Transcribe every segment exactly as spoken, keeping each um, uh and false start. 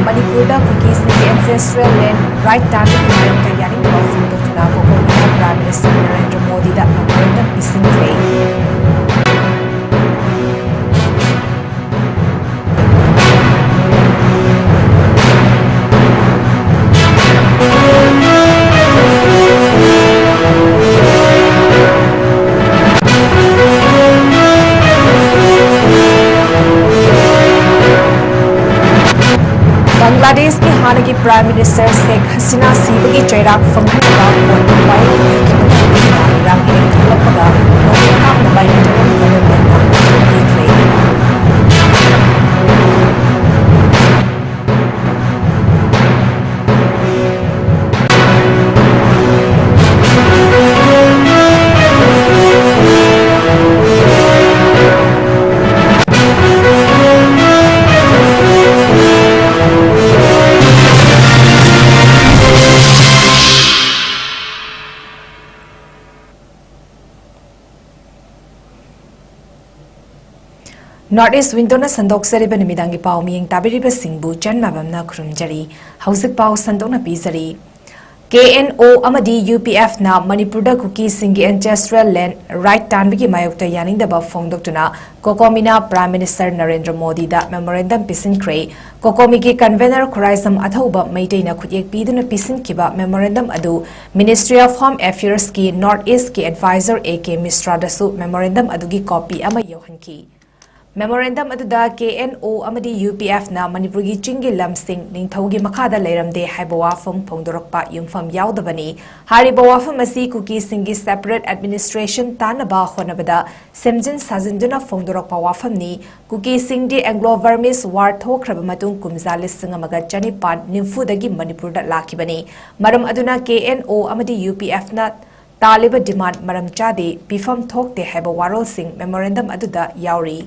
ꯃꯅꯤꯄꯨꯔꯗ ꯀꯨꯀꯤꯁꯤꯡꯒꯤ ancestral land right ꯇꯥꯟꯕꯒꯤ ꯃꯥꯌꯣꯛꯇ ꯌꯥꯅꯤꯡꯗꯕ ꯐꯣꯡꯗꯣꯛꯇꯨꯅ ꯀꯣꯀꯣꯃꯤꯅ Prime Minister ꯅꯔꯦꯟꯗ꯭ꯔ ꯃꯣꯗꯤꯗ memorandum ꯄꯤꯁꯤꯟꯈ꯭ꯔꯦ꯫ ꯕꯪꯒ꯭ꯂꯥꯗꯦꯁꯀꯤ ꯍꯥꯟꯅꯒꯤ Prime Minister ꯁꯦꯈ ꯍꯁꯤꯅꯥ ꯁꯤꯕꯒꯤ ꯆꯩꯔꯥꯛ ꯐꯪꯍꯟꯅꯕ ꯀꯣꯔꯠꯇ ꯋꯥꯌꯦꯜ ꯄꯤꯈꯤꯕ ꯃꯇꯨꯡꯗ ꯏꯔꯥꯡ ꯍꯦꯟꯒꯠꯂꯛꯄꯒ ꯃꯈꯣꯏ ꯀꯥꯞꯅꯕ interim governmentꯅ ꯄꯤꯈ꯭ꯔꯦ꯫ North East Windowꯅ ꯁꯟꯗꯣꯛꯆꯔꯤꯕ ꯅꯨꯃꯤꯗꯥꯡꯒꯤ ꯄꯥꯎ ꯃꯤꯠꯌꯦꯡ ꯇꯥꯕꯤꯔꯤꯕꯁꯤꯡꯕꯨ ꯆꯟ ꯃꯥꯕꯝꯅ ꯈꯨꯔꯨꯝꯖꯔꯤ꯫ ꯍꯧꯖꯤꯛ ꯄꯥꯎ ꯁꯟꯗꯣꯛꯅ ꯄꯤꯖꯔꯤ꯫ ꯀꯦ ꯑꯦꯟ ꯑꯣ ꯑꯃꯗꯤ ꯌꯨ ꯄꯤ ꯑꯦꯐꯅ ꯃꯅꯤꯄꯨꯔꯗ ꯀꯨꯀꯤꯁꯤꯡꯒꯤ ancestral land right ꯇꯥꯟꯕꯒꯤ ꯃꯥꯌꯣꯛꯇ ꯌꯥꯅꯤꯡꯗꯕ ꯐꯣꯡꯗꯣꯛꯇꯨꯅ ꯀꯣꯀꯣꯃꯤꯅ Prime Minister Narendra ꯃꯣꯗꯤꯗ memorandum ꯄꯤꯁꯤꯟꯈ꯭ꯔꯦ꯫ ꯀꯣꯀꯣꯃꯤꯒꯤ convener Khuraijam ꯑꯊꯧꯕ ꯃꯩꯇꯩꯅ ꯈꯨꯠꯌꯦꯛ ꯄꯤꯗꯨꯅ ꯄꯤꯁꯤꯟꯈꯤꯕ memorandum ꯑꯗꯨ Ministry of Home Affairsꯀꯤ North Eastꯀꯤ advisor A K ꯃꯤꯁ꯭ꯔꯥꯗꯁꯨ memorandum ꯑꯗꯨꯒꯤ copy ꯑꯃ ꯌꯧꯍꯟꯈꯤ꯫ Memorandum ꯑꯗꯨꯗ ꯀꯦ ꯑꯦꯟ ꯑꯣ ꯑꯃꯗꯤ ꯌꯨ ꯄꯤ ꯑꯦꯐꯅ ꯃꯅꯤꯄꯨꯔꯒꯤ ꯆꯤꯡꯒꯤ ꯂꯝꯁꯤꯡ ꯅꯤꯡꯊꯧꯒꯤ ꯃꯈꯥꯗ ꯂꯩꯔꯝꯗꯦ ꯍꯥꯏꯕ ꯋꯥꯐꯝ ꯐꯣꯡꯗꯣꯔꯛꯄ ꯌꯨꯝꯐꯝ ꯌꯥꯎꯗꯕꯅꯤ꯫ ꯍꯥꯏꯔꯤꯕ ꯋꯥꯐꯝ ꯑꯁꯤ ꯀꯨꯀꯤꯁꯤꯡꯒꯤ separate administration ꯇꯥꯟꯅꯕ ꯍꯣꯠꯅꯕꯗ ꯁꯦꯝꯖꯤꯟ ꯁꯥꯖꯤꯟꯗꯨꯅ ꯐꯣꯡꯗꯣꯔꯛꯄ ꯋꯥꯐꯝꯅꯤ꯫ ꯀꯨꯀꯤꯁꯤꯡꯗꯤ Anglo-Burmese war ꯊꯣꯛꯈ꯭ꯔꯕ ꯃꯇꯨꯡ ꯀꯨꯝꯖꯥ ꯂꯤꯁꯤꯡ ꯑꯃꯒ ꯆꯅꯤꯄꯥꯟ ꯅꯤꯐꯨꯗꯒꯤ ꯃꯅꯤꯄꯨꯔꯗ ꯂꯥꯛꯈꯤꯕꯅꯤ꯫ ꯃꯔꯝ ꯑꯗꯨꯅ ꯀꯦ ꯑꯦꯟ ꯑꯣ ꯑꯃꯗꯤ ꯌꯨ ꯄꯤ ꯑꯦꯐꯅ ꯇꯥꯜꯂꯤꯕ demand ꯃꯔꯝ ꯆꯥꯗꯦ, ꯄꯤꯐꯝ ꯊꯣꯛꯇꯦ ꯍꯥꯏꯕ ꯋꯥꯔꯣꯜꯁꯤꯡ memorandum ꯑꯗꯨꯗ ꯌꯥꯎꯔꯤ꯫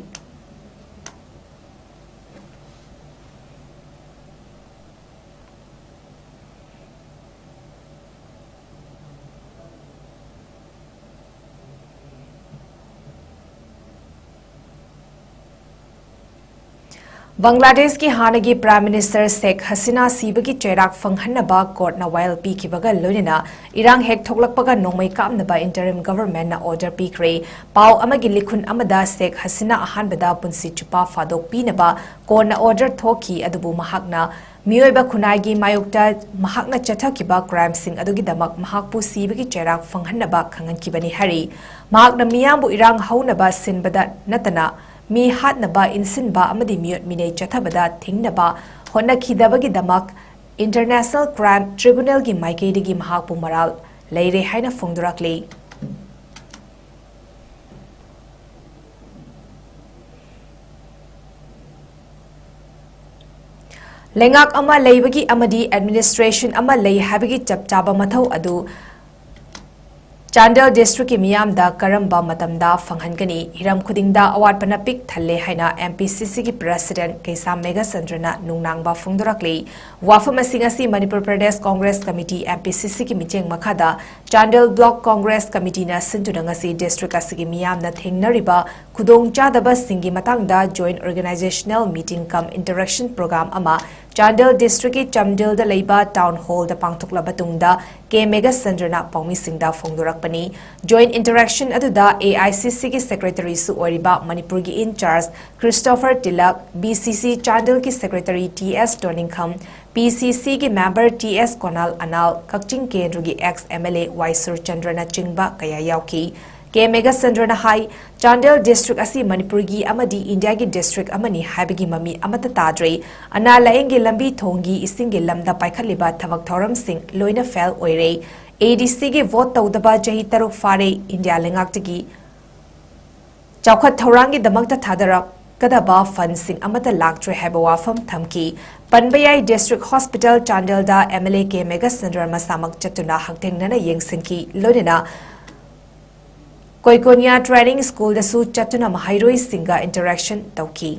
ꯕꯪꯒ꯭ꯂꯥꯗꯦꯁꯀꯤ ꯍꯥꯟꯅꯒꯤ Prime Minister ꯁꯦꯈ ꯍꯁꯤꯅꯥ ꯁꯤꯕꯒꯤ ꯆꯩꯔꯥꯛ ꯐꯪꯍꯟꯅꯕ ꯀꯣꯔꯠꯅ ꯋꯥꯌꯦꯜ ꯄꯤꯈꯤꯕꯒ ꯂꯣꯏꯅꯅ ꯏꯔꯥꯡ ꯍꯦꯛ ꯊꯣꯛꯂꯛꯄꯒ ꯅꯣꯡꯃꯩ ꯀꯥꯞꯅꯕ interim government ꯅ order ꯄꯤꯈ꯭ꯔꯦ꯫ ꯄꯥꯎ ꯑꯃꯒꯤ ꯂꯤꯈꯨꯟ ꯑꯃꯗ ꯁꯦꯈ ꯍꯁꯤꯅꯥ ꯑꯍꯥꯟꯕꯗ ꯄꯨꯟꯁꯤ ꯆꯨꯞꯄ ꯐꯥꯗꯣꯛ ꯄꯤꯅꯕ ꯀꯣꯔꯠꯅ order ꯊꯣꯛꯈꯤ, ꯑꯗꯨꯕꯨ ꯃꯍꯥꯛꯅ ꯃꯤꯑꯣꯏꯕ ꯈꯨꯟꯅꯥꯏꯒꯤ ꯃꯥꯌꯣꯛꯇ ꯃꯍꯥꯛꯅ ꯆꯠꯊꯈꯤꯕ crimeꯁꯤꯡ ꯑꯗꯨꯒꯤꯗꯃꯛ ꯃꯍꯥꯛꯄꯨ ꯁꯤꯕꯒꯤ ꯆꯩꯔꯥꯛ ꯐꯪꯍꯟꯅꯕ ꯈꯪꯍꯟꯈꯤꯕꯅꯤ ꯍꯥꯏꯔꯤ꯫ ꯃꯍꯥꯛꯅ ꯃꯤꯌꯥꯝꯕꯨ ꯏꯔꯥꯡ ꯍꯧꯅꯕ ꯁꯤꯟꯕꯗ ꯅꯠꯇꯅ ꯃꯤ ꯍꯥꯠꯅꯕ, ꯏꯟꯁꯤꯟꯕ ꯑꯃꯗꯤ ꯃꯤꯑꯣꯠ ꯃꯤꯅꯩ ꯆꯠꯊꯕꯗ ꯊꯤꯡꯅꯕ ꯍꯣꯠꯅꯈꯤꯗꯕꯒꯤꯗꯃꯛ International Crime Tribunalꯒꯤ ꯃꯥꯏꯀꯩꯗꯒꯤ ꯃꯍꯥꯛꯄꯨ ꯃꯔꯥꯜ ꯂꯩꯔꯦ ꯍꯥꯏꯅ ꯐꯣꯡꯗꯣꯔꯛꯂꯤ꯫ ꯂꯩꯉꯥꯛ ꯑꯃ ꯂꯩꯕꯒꯤ ꯑꯃꯗꯤ administration ꯑꯃ ꯂꯩ ꯍꯥꯏꯕꯒꯤ ꯆꯞ ꯆꯥꯕ ꯃꯊꯧ ꯑꯗꯨ ꯆꯥꯟꯗꯦꯜ districtꯀꯤ ꯃꯤꯌꯥꯝꯗ ꯀꯔꯝꯕ ꯃꯇꯝꯗ ꯐꯪꯍꯟꯒꯅꯤ? ꯍꯤꯔꯝ ꯈꯨꯗꯤꯡꯗ ꯑꯋꯥꯠꯄꯅ ꯄꯤꯛ ꯊꯜꯂꯦ ꯍꯥꯏꯅ MPCCꯒꯤ President ꯀꯩꯁꯥꯝ ꯃꯦꯘꯆꯟꯗ꯭ꯔꯅ ꯅꯨꯡꯅꯥꯡꯕ ꯐꯣꯡꯗꯣꯔꯛꯂꯤ꯫ ꯋꯥꯐꯝ ꯑꯁꯤ ꯉꯁꯤ Manipur Pradesh Congress Committee, MPCCꯒꯤ ꯃꯤꯠꯌꯦꯡ ꯃꯈꯥꯗ ꯆꯥꯟꯗꯦꯜ Block Congress Committeeꯅ ꯁꯤꯟꯗꯨꯅ ꯉꯁꯤ district ꯑꯁꯤꯒꯤ ꯃꯤꯌꯥꯝꯅ ꯊꯦꯡꯅꯔꯤꯕ ꯈꯨꯗꯣꯡꯆꯥꯗꯕꯁꯤꯡꯒꯤ ꯃꯇꯥꯡꯗ joint organizational meeting cum interaction program ꯑꯃ ꯆꯥꯟꯗꯦꯜ districtꯀꯤ ꯆꯥꯟꯗꯦꯜꯗ ꯂꯩꯕ Town Hallꯗ ꯄꯥꯡꯊꯣꯛꯂꯕ ꯇꯨꯡꯗ ꯀꯦ ꯃꯦꯘꯆꯟꯗ꯭ꯔꯅ ꯄꯥꯎꯃꯤꯁꯤꯡꯗ ꯐꯣꯡꯗꯣꯔꯛꯄꯅꯤ꯫ Joint interaction ꯑꯗꯨꯗ AICCꯒꯤ Secretaryꯁꯨ ꯑꯣꯏꯔꯤꯕ ꯃꯅꯤꯄꯨꯔꯒꯤ in charge Christopher Tilak, BCC ꯆꯥꯟꯗꯦꯜꯒꯤ Secretary ꯇꯤ ꯑꯦꯁ ꯇꯣꯅꯤꯡꯈꯝ, PCCꯒꯤ member ꯇꯤ ꯑꯦꯁ ꯀꯣꯅꯥꯜ ꯑꯅꯥꯜ, ꯀꯛꯆꯤꯡ ꯀꯦꯟꯗ꯭ꯔꯒꯤ ex MLA ꯋꯥꯏ ꯁꯨꯔꯆꯟꯗ꯭ꯔꯅꯆꯤꯡꯕ ꯀꯌꯥ ꯌꯥꯎꯈꯤ꯫ ꯀꯦ ꯃꯦꯘꯆꯟꯗ꯭ꯔꯅ ꯍꯥꯏ, ꯆꯥꯟꯗꯦꯜ district ꯑꯁꯤ ꯃꯅꯤꯄꯨꯔꯒꯤ ꯑꯃꯗꯤ ꯏꯟꯗꯤꯌꯥꯒꯤ district ꯑꯃꯅꯤ ꯍꯥꯏꯕꯒꯤ ꯃꯃꯤ ꯑꯃꯠꯇ ꯇꯥꯗ꯭ꯔꯦ꯫ ꯑꯅꯥ ꯂꯥꯌꯦꯡꯒꯤ ꯂꯝꯕꯤ ꯊꯣꯡꯒꯤ ꯏꯁꯤꯡꯒꯤ ꯂꯝꯗ ꯄꯥꯏꯈꯠꯂꯤꯕ ꯊꯕꯛ ꯊꯧꯔꯝꯁꯤꯡ ꯂꯣꯏꯅ fail ꯑꯣꯏꯔꯦ꯫ ADCꯒꯤ vote ꯇꯧꯗꯕ ꯆꯍꯤ ꯇꯔꯨꯛ ꯐꯥꯔꯦ꯫ ꯏꯟꯗꯤꯌꯥ ꯂꯩꯉꯥꯛꯇꯒꯤ ꯆꯥꯎꯈꯠ ꯊꯧꯔꯥꯡꯒꯤꯗꯃꯛꯇ ꯊꯥꯗꯔꯛꯀꯗꯕ fundꯁꯤꯡ ꯑꯃꯠꯇ ꯂꯥꯛꯇ꯭ꯔꯦ ꯍꯥꯏꯕ ꯋꯥꯐꯝ ꯊꯝꯈꯤ꯫ ꯄꯟꯕ ꯌꯥꯏ, district hospital ꯆꯥꯟꯗꯦꯜꯗ MLA ꯀꯦ ꯃꯦꯘꯆꯟꯗ꯭ꯔ ꯃꯁꯥꯃꯛ ꯆꯠꯇꯨꯅ ꯍꯛꯊꯦꯡꯅꯅ ꯌꯦꯡꯁꯤꯟꯈꯤ꯫ ꯂꯣꯏꯅꯅ ꯀꯣꯏꯀꯣꯅꯤꯌꯥ training schoolꯗꯁꯨ ꯆꯠꯇꯨꯅ ꯃꯍꯩꯔꯣꯏꯁꯤꯡꯒ interaction ꯇꯧꯈꯤ꯫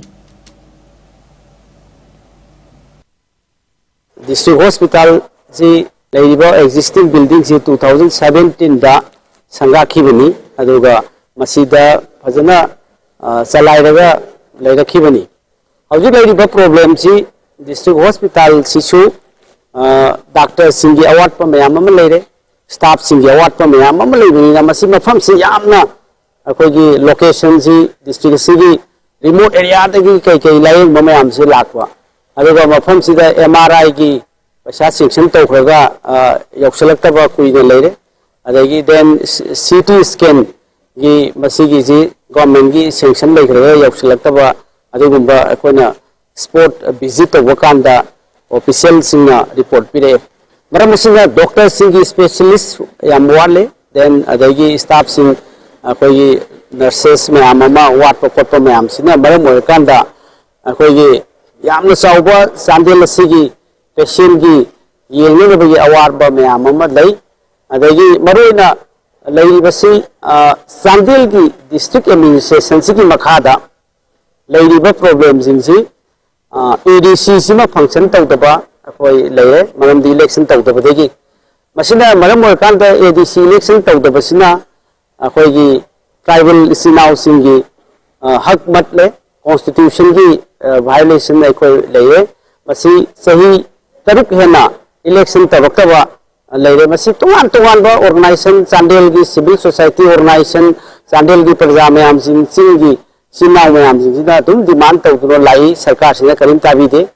District hospitalꯁꯤ ꯂꯩꯔꯤꯕ existing buildingꯁꯤ two thousand seventeenꯗ ꯁꯪꯒꯥꯈꯤꯕꯅꯤ, ꯑꯗꯨꯒ ꯃꯁꯤꯗ ꯐꯖꯅ ꯆꯂꯥꯏꯔꯒ ꯂꯩꯔꯛꯈꯤꯕꯅꯤ꯫ ꯍꯧꯖꯤꯛ ꯂꯩꯔꯤꯕ ꯄ꯭ꯔꯣꯕ꯭ꯂꯦꯝꯁꯤ ꯗꯤꯁꯇ꯭ꯔꯤꯛ ꯍꯣꯁꯄꯤꯇꯥꯜꯁꯤꯁꯨ ꯗꯥꯛꯇꯔꯁꯤꯡꯒꯤ ꯑꯋꯥꯠꯄ ꯃꯌꯥꯝ ꯑꯃ ꯂꯩꯔꯦ, ꯁ꯭ꯇꯥꯐꯁꯤꯡꯒꯤ ꯑꯋꯥꯠꯄ ꯃꯌꯥꯝ ꯑꯃ ꯂꯩꯕꯅꯤꯅ ꯃꯁꯤ ꯃꯐꯝꯁꯤ ꯌꯥꯝꯅ ꯑꯩꯈꯣꯏꯒꯤ ꯂꯣꯀꯦꯁꯟꯁꯤ ꯗꯤꯁꯇ꯭ꯔꯤꯛ ꯑꯁꯤꯒꯤ ꯔꯤꯃꯣꯠ ꯑꯦꯔꯤꯌꯥꯗꯒꯤ ꯀꯩ ꯀꯩ ꯂꯥꯌꯦꯡꯕ ꯃꯌꯥꯝꯁꯤ ꯂꯥꯛꯄ, ꯑꯗꯨꯒ ꯃꯐꯝꯁꯤꯗ ꯑꯦꯝ ꯑꯥꯔ ꯑꯥꯏꯒꯤ ꯄꯩꯁꯥ ꯁꯦꯡꯁꯟ ꯇꯧꯈ꯭ꯔꯒ ꯌꯧꯁꯤꯜꯂꯛꯇꯕ ꯀꯨꯏꯅ ꯂꯩꯔꯦ꯫ ꯑꯗꯒꯤ ꯗꯦꯟ ꯁꯤ ꯇꯤ ꯁ꯭ꯀꯦꯟꯒꯤ ꯃꯁꯤꯒꯤꯁꯤ ꯒꯣꯔꯃꯦꯟꯒꯤ ꯁꯦꯡꯁꯟ ꯂꯩꯈ꯭ꯔꯒ ꯌꯧꯁꯤꯜꯂꯛꯇꯕ ꯑꯗꯨꯒꯨꯝꯕ ꯑꯩꯈꯣꯏꯅ ꯁ꯭ꯄꯣꯠ ꯚꯤꯖꯤꯠ ꯇꯧꯕ ꯀꯥꯟꯗ ꯑꯣꯐꯤꯁꯤꯌꯦꯜꯁꯤꯡꯅ ꯔꯤꯄꯣꯔꯠ ꯄꯤꯔꯛꯑꯦ꯫ ꯃꯔꯝ ꯑꯁꯤꯅ ꯗꯣꯛꯇꯔꯁꯤꯡꯒꯤ ꯁ꯭ꯄꯦꯁꯤꯌꯦꯂꯤꯁ ꯌꯥꯝ ꯋꯥꯠꯂꯤ, ꯗꯦꯟ ꯑꯗꯒꯤ ꯁ꯭ꯇꯥꯐꯁꯤꯡ ꯑꯩꯈꯣꯏꯒꯤ ꯅꯔꯁꯦꯁ ꯃꯌꯥꯝ ꯑꯃ ꯋꯥꯠꯄ ꯈꯣꯠꯄ ꯃꯌꯥꯝꯁꯤꯅ ꯃꯔꯝ ꯑꯣꯏꯔꯀꯥꯟꯗ ꯑꯩꯈꯣꯏꯒꯤ ꯌꯥꯝꯅ ꯆꯥꯎꯕ ꯆꯥꯟꯗꯦꯜ ꯑꯁꯤꯒꯤ ꯄꯦꯁꯦꯟꯒꯤ ꯌꯦꯡꯅꯅꯕꯒꯤ ꯑꯋꯥꯕ ꯃꯌꯥꯝ ꯑꯃ ꯂꯩ꯫ ꯑꯗꯒꯤ ꯃꯔꯨꯑꯣꯏꯅ ꯂꯩꯔꯤꯕꯁꯤ ꯆꯥꯟꯗꯦꯜꯒꯤ ꯗꯤꯁꯇ꯭ꯔꯤꯛ ꯑꯦꯗꯃꯤꯅꯤꯁꯇ꯭ꯔꯦꯁꯟꯁꯤꯒꯤ ꯃꯈꯥꯗ ꯂꯩꯔꯤꯕ ꯄ꯭ꯔꯣꯕ꯭ꯂꯦꯝꯁꯤꯡꯁꯤ ꯑꯦ ꯗꯤ ꯁꯤꯁꯤꯃ ꯐꯪꯁꯟ ꯇꯧꯗꯕ ꯑꯩꯈꯣꯏ ꯂꯩꯔꯦ, ꯃꯔꯝꯗꯤ ꯏꯂꯦꯛꯁꯟ ꯇꯧꯗꯕꯗꯒꯤ꯫ ꯃꯁꯤꯅ ꯃꯔꯝ ꯑꯣꯏꯔꯀꯥꯟꯗ ꯑꯦ ꯗꯤ ꯁꯤ ꯏꯂꯦꯛꯁꯟ ꯇꯧꯗꯕꯁꯤꯅ ꯑꯩꯈꯣꯏꯒꯤ ꯇ꯭ꯔꯥꯏꯕꯦꯜ ꯏꯆꯤꯟ ꯏꯅꯥꯎꯁꯤꯡꯒꯤ ꯍꯛ ꯃꯠꯂꯦ, ꯀꯣꯟꯁꯇꯤꯇ꯭ꯌꯨꯁꯟꯒꯤ ꯚꯥꯏꯑꯣꯂꯦꯁꯟ ꯑꯩꯈꯣꯏ ꯂꯩꯔꯦ꯫ ꯃꯁꯤ ꯆꯍꯤ ꯇꯔꯨꯛ ꯍꯦꯟꯅ ꯏꯂꯦꯛꯁꯟ ꯇꯧꯔꯛꯇꯕ ꯂꯩꯔꯦ꯫ ꯃꯁꯤ ꯇꯣꯉꯥꯟ ꯇꯣꯉꯥꯟꯕ ꯑꯣꯔꯒꯅꯥꯏꯖꯦꯁꯟ, ꯆꯥꯟꯗꯦꯜꯒꯤ ꯁꯤꯚꯤꯜ ꯁꯣꯁꯥꯏꯇꯤ ꯑꯣꯔꯒꯅꯥꯏꯖꯦꯁꯟ, ꯆꯥꯟꯗꯦꯜꯒꯤ ꯄ꯭ꯔꯖꯥ ꯃꯌꯥꯝꯁꯤꯡ, ꯆꯤꯡꯒꯤ ꯏꯆꯤꯟ ꯏꯅꯥꯎ ꯃꯌꯥꯝꯁꯤꯡꯁꯤꯅ ꯑꯗꯨꯝ ꯗꯤꯃꯥꯟ ꯇꯧꯗꯨꯅ ꯂꯥꯛꯏ, ꯁꯔꯀꯥꯔꯁꯤꯅ ꯀꯔꯤꯝ ꯇꯥꯕꯤꯗꯦ꯫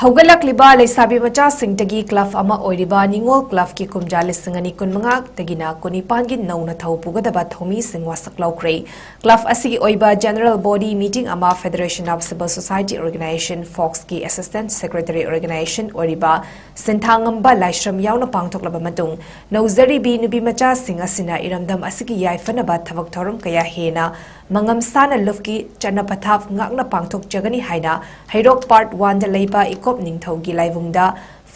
ꯍꯧꯒꯠꯂꯛꯂꯤꯕ ꯂꯩꯁꯥꯕꯤ ꯃꯆꯥꯁꯤꯡꯗꯒꯤ ꯀ꯭ꯂꯕ ꯑꯃ ꯑꯣꯏꯔꯤꯕ ꯅꯤꯉꯣꯜ ꯀ꯭ꯂꯕꯀꯤ ꯀꯨꯝꯖꯥ ꯂꯤꯁꯤꯡ ꯑꯅꯤ ꯀꯨꯟꯃꯉꯥꯗꯒꯤꯅ ꯀꯨꯟꯅꯤꯄꯥꯟꯒꯤ ꯅꯧꯅ ꯊꯧ ꯄꯨꯒꯗꯕ ꯊꯧꯃꯤꯁꯤꯡ ꯋꯥꯁꯛ ꯂꯧꯈ꯭ꯔꯦ꯫ ꯀ꯭ꯂꯕ ꯑꯁꯤꯒꯤ ꯑꯣꯏꯕ ꯖꯦꯅꯔꯦꯜ ꯕꯣꯗꯤ ꯃꯤꯇꯤꯡ ꯑꯃ Federation of Civil Society Organization, ꯐꯣꯛꯁꯀꯤ ꯑꯦꯁꯤꯁꯇꯦꯟꯠ ꯁꯦꯀ꯭ꯔꯦꯇꯔꯤ ꯑꯣꯔꯒꯅꯥꯏꯖꯦꯁꯟ ꯑꯣꯏꯔꯤꯕ ꯁꯤꯟꯊꯥꯉꯝꯕ ꯂꯥꯏꯁ꯭ꯔꯝ ꯌꯥꯎꯅ ꯄꯥꯡꯊꯣꯛꯂꯕ ꯃꯇꯨꯡ, ꯅꯧꯖꯔꯤꯕꯤ ꯅꯨꯄꯤ ꯃꯆꯥꯁꯤꯡ ꯑꯁꯤꯅ ꯏꯔꯝꯗꯝ ꯑꯁꯤꯒꯤ ꯌꯥꯏꯐꯅꯕ ꯊꯕꯛ ꯊꯧꯔꯝ ꯀꯌꯥ ꯍꯦꯟꯅ ꯃꯉꯝꯁꯥꯅ ꯂꯨꯞꯀꯤ ꯆꯠꯅ ꯄꯊꯥꯞ ꯉꯥꯛꯅ ꯄꯥꯡꯊꯣꯛꯆꯒꯅꯤ ꯍꯥꯏꯅ ꯍꯩꯔꯣꯛ ꯄꯥꯔꯠ ꯋꯥꯟꯗ ꯂꯩꯕ ꯏꯀꯣꯞ ꯅꯤꯡꯊꯧꯒꯤ ꯂꯥꯏꯕꯨꯡꯗ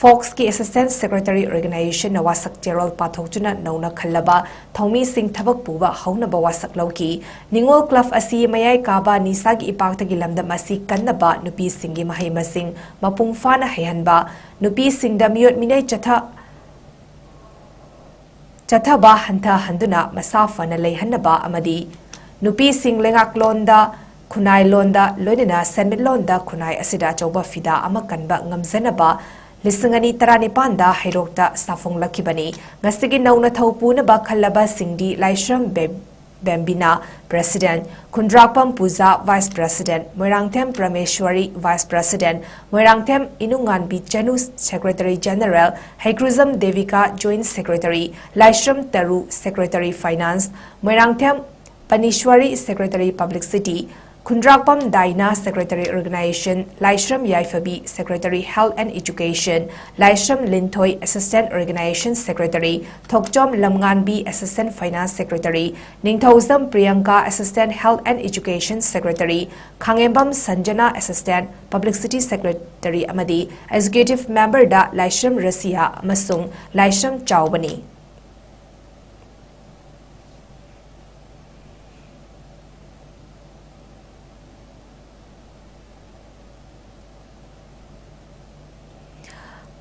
ꯐꯣꯛꯁꯀꯤ ꯑꯦꯁꯤꯁꯇꯦꯟꯠ ꯁꯦꯀ꯭ꯔꯦꯇꯔꯤ ꯑꯣꯔꯒꯅꯥꯏꯖꯦꯁꯟꯅ ꯋꯥꯁꯛ ꯆꯦꯔꯣꯜ ꯄꯥꯊꯣꯛꯇꯨꯅ ꯅꯧꯅ ꯈꯜꯂꯕ ꯊꯧꯃꯤꯁꯤꯡ ꯊꯕꯛ ꯄꯨꯕ ꯍꯧꯅꯕ ꯋꯥꯁꯛ ꯂꯧꯈꯤ꯫ ꯅꯤꯉꯣꯜ ꯀ꯭ꯂꯕ ꯑꯁꯤ ꯃꯌꯥꯏ ꯀꯥꯕ ꯅꯤꯁꯥꯒꯤ ꯏꯄꯥꯛꯇꯒꯤ ꯂꯝꯗꯝ ꯑꯁꯤ ꯀꯟꯅꯕ, ꯅꯨꯄꯤꯁꯤꯡꯒꯤ ꯃꯍꯩ ꯃꯁꯤꯡ ꯃꯄꯨꯡ ꯐꯥꯅ ꯍꯩꯍꯟꯕ, ꯅꯨꯄꯤꯁꯤꯡꯗ ꯃꯤꯑꯣꯠ ꯃꯤꯅꯩ ꯆꯠꯊ ꯆꯠꯊꯕ ꯍꯟꯊꯍꯟꯗꯨꯅ ꯃꯁꯥ ꯐꯅ ꯂꯩꯍꯟꯅꯕ ꯑꯃꯗꯤ ꯅꯨꯄꯤꯁꯤꯡ ꯂꯩꯉꯥꯛꯂꯣꯟꯗ, ꯈꯨꯟꯅꯥꯏꯂꯣꯟꯗ, ꯂꯣꯏꯅꯅ ꯁꯦꯟꯃꯤꯠꯂꯣꯟꯗ ꯈꯨꯟꯅꯥꯏ ꯑꯁꯤꯗ ꯑꯆꯧꯕ ꯐꯤꯗꯥ ꯑꯃ ꯀꯟꯕ ꯉꯝꯖꯅꯕ ꯂꯤꯁꯤꯡ ꯑꯅꯤ ꯇꯔꯥꯅꯤꯄꯥꯟꯗ ꯍꯩꯔꯣꯛꯇ ꯁꯥꯐꯣꯡꯂꯛꯈꯤꯕꯅꯤ꯫ ꯉꯁꯤꯒꯤ ꯅꯧꯅ ꯊꯧ ꯄꯨꯅꯕ ꯈꯜꯂꯕꯁꯤꯡꯗꯤ ꯂꯥꯏꯁ꯭ꯔꯝ ꯕꯦ-, Bembina, President, Khundrakpam Puja, Vice President, Moirangthem Prameshwari, Vice President, Moirangthem Inunganbi Chanu, Secretary General, Heikrujam Devika, Joint Secretary, Laishram Taru, Secretary Finance, Moirangthem Panishwari, Secretary Publicity, Khundrakpam Daina, Secretary Organization, Laishram Yaiphabi, Secretary Health and Education, Laishram Linthoi, Assistant Organization Secretary, Thokchom Lamnganbi, Assistant Finance Secretary, Ningthoujam Priyanka, Assistant Health and Education Secretary, Khangembam Sanjana, Assistant Publicity Secretary ꯑꯃꯗꯤ Executive Memberꯗ ꯂꯥꯏꯁ꯭ꯔꯝ Russia ꯑꯃꯁꯨꯡ ꯂꯥꯏꯁ꯭ꯔꯝ ꯆꯥꯎꯕꯅꯤ꯫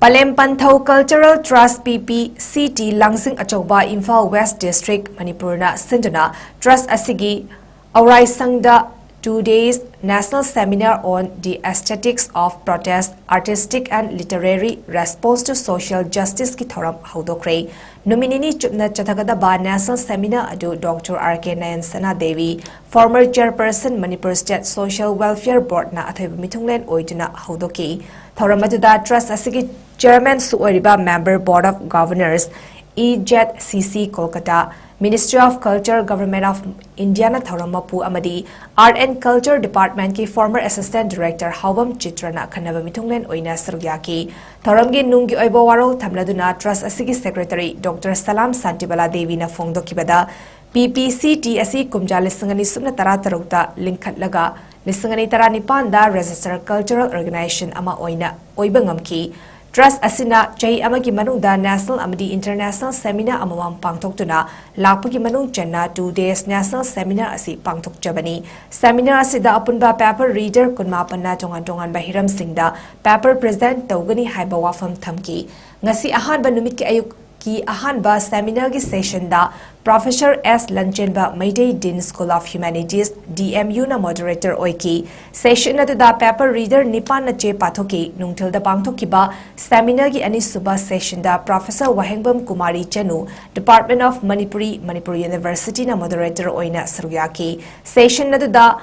ꯄꯂꯦꯝ ꯄꯟꯊꯧ Cultural Trust, P P C T, ꯂꯥꯡꯖꯤꯡ ꯑꯆꯧꯕ, Imphal West District, ꯃꯅꯤꯄꯨꯔꯅ ꯁꯤꯟꯗꯨꯅ trust ꯑꯁꯤꯒꯤ ꯑꯧꯔꯥꯏꯁꯪꯗ two days National Seminar on the Aesthetics of Protest, Artistic and Literary Response to Social Justiceꯀꯤ ꯊꯧꯔꯝ ꯍꯧꯗꯣꯛꯈ꯭ꯔꯦ꯫ ꯅꯨꯃꯤꯠ ꯅꯤꯅꯤ ꯆꯨꯞꯅ ꯆꯠꯊꯒꯗꯕ National Seminar ꯑꯗꯨ Doctor R K ꯅꯌꯟ ꯁꯅꯥ Devi, former Chairperson, Manipur State Social Welfare Boardꯅ ꯑꯊꯣꯏꯕ ꯃꯤꯊꯨꯡꯂꯦꯟ ꯑꯣꯏꯗꯨꯅ ꯍꯧꯗꯣꯛꯈꯤ꯫ ꯊꯧꯔꯝ ꯑꯗꯨꯗ trust ꯑꯁꯤꯒꯤ Chairmanꯁꯨ ꯑꯣꯏꯔꯤꯕ Member, Board of Governors, E Z C C, Kolkata, Ministry of Culture, Government of Indiaꯅ ꯊꯧꯔꯝ ꯃꯄꯨ ꯑꯃꯗꯤ Art and Culture Departmentꯀꯤ former Assistant Director ꯍꯥꯎꯕꯝ ꯆꯤꯇ꯭ꯔꯅ ꯑꯈꯟꯅꯕ ꯃꯤꯊꯨꯡꯂꯦꯟ ꯑꯣꯏꯅ ꯁꯔꯨꯛ ꯌꯥꯈꯤ꯫ ꯊꯧꯔꯝꯒꯤ ꯅꯨꯡꯒꯤ ꯑꯣꯏꯕ ꯋꯥꯔꯣꯜ ꯊꯝꯂꯗꯨꯅ trust ꯑꯁꯤꯒꯤ Secretary Doctor ꯁꯂꯥꯝ Shantibala ꯗꯦꯕꯤꯅ ꯐꯣꯡꯗꯣꯛꯈꯤꯕꯗ, P P C T ꯑꯁꯤ ꯀꯨꯝꯖꯥ ꯂꯤꯁꯤꯡ ꯑꯅꯤ ꯁꯨꯞꯅ ꯇꯔꯥ ꯇꯔꯨꯛꯇ ꯂꯤꯡꯈꯠꯂꯒ ꯂꯤꯁꯤꯡ ꯑꯅꯤ ꯇꯔꯥꯅꯤꯄꯥꯟꯗ registered cultural organization ꯑꯃ ꯑꯣꯏꯅ ꯑꯣꯏꯕ ꯉꯝꯈꯤ꯫ Trust ꯑꯁꯤꯅ ꯆꯍꯤ ꯑꯃꯒꯤ ꯃꯅꯨꯡꯗ national ꯑꯃꯗꯤ international seminar ꯑꯃꯃꯝ ꯄꯥꯡꯊꯣꯛꯇꯨꯅ ꯂꯥꯛꯄꯒꯤ ꯃꯅꯨꯡ ꯆꯟꯅ two days national seminar ꯑꯁꯤ ꯄꯥꯡꯊꯣꯛꯆꯕꯅꯤ꯫ Seminar ꯑꯁꯤꯗ ꯑꯄꯨꯟꯕ paper reader ꯀꯨꯟꯃꯥꯄꯟꯅ ꯇꯣꯉꯥꯟ ꯇꯣꯉꯥꯟꯕ ꯍꯤꯔꯝꯁꯤꯡꯗ paper present ꯇꯧꯒꯅꯤ ꯍꯥꯏꯕ ꯋꯥꯐꯝ ꯊꯝꯈꯤ꯫ ꯉꯁꯤ ꯑꯍꯥꯟꯕ ꯅꯨꯃꯤꯠꯀꯤ ꯑꯌꯨꯛ ꯀꯤ ꯑꯍꯥꯟꯕ seminarꯒꯤ sessionꯗ Professor S ꯂꯟꯆꯦꯟꯕ, Meitei Dean School of Humanities, D M Uꯅ moderator ꯑꯣꯏꯈꯤ꯫ Session ꯑꯗꯨꯗ paper reader ꯅꯤꯄꯥꯟꯅ ꯆꯦ ꯄꯥꯊꯣꯛꯈꯤ꯫ ꯅꯨꯡꯊꯤꯜꯗ ꯄꯥꯡꯊꯣꯛꯈꯤꯕ seminarꯒꯤ ꯑꯅꯤꯁꯨꯕ sessionꯗ Professor Wahengbam Kumari Chanu, Department of Manipuri, Manipur Universityꯅ moderator ꯑꯣꯏꯅ ꯁꯔꯨꯛ ꯌꯥꯈꯤ꯫ Session ꯑꯗꯨꯗ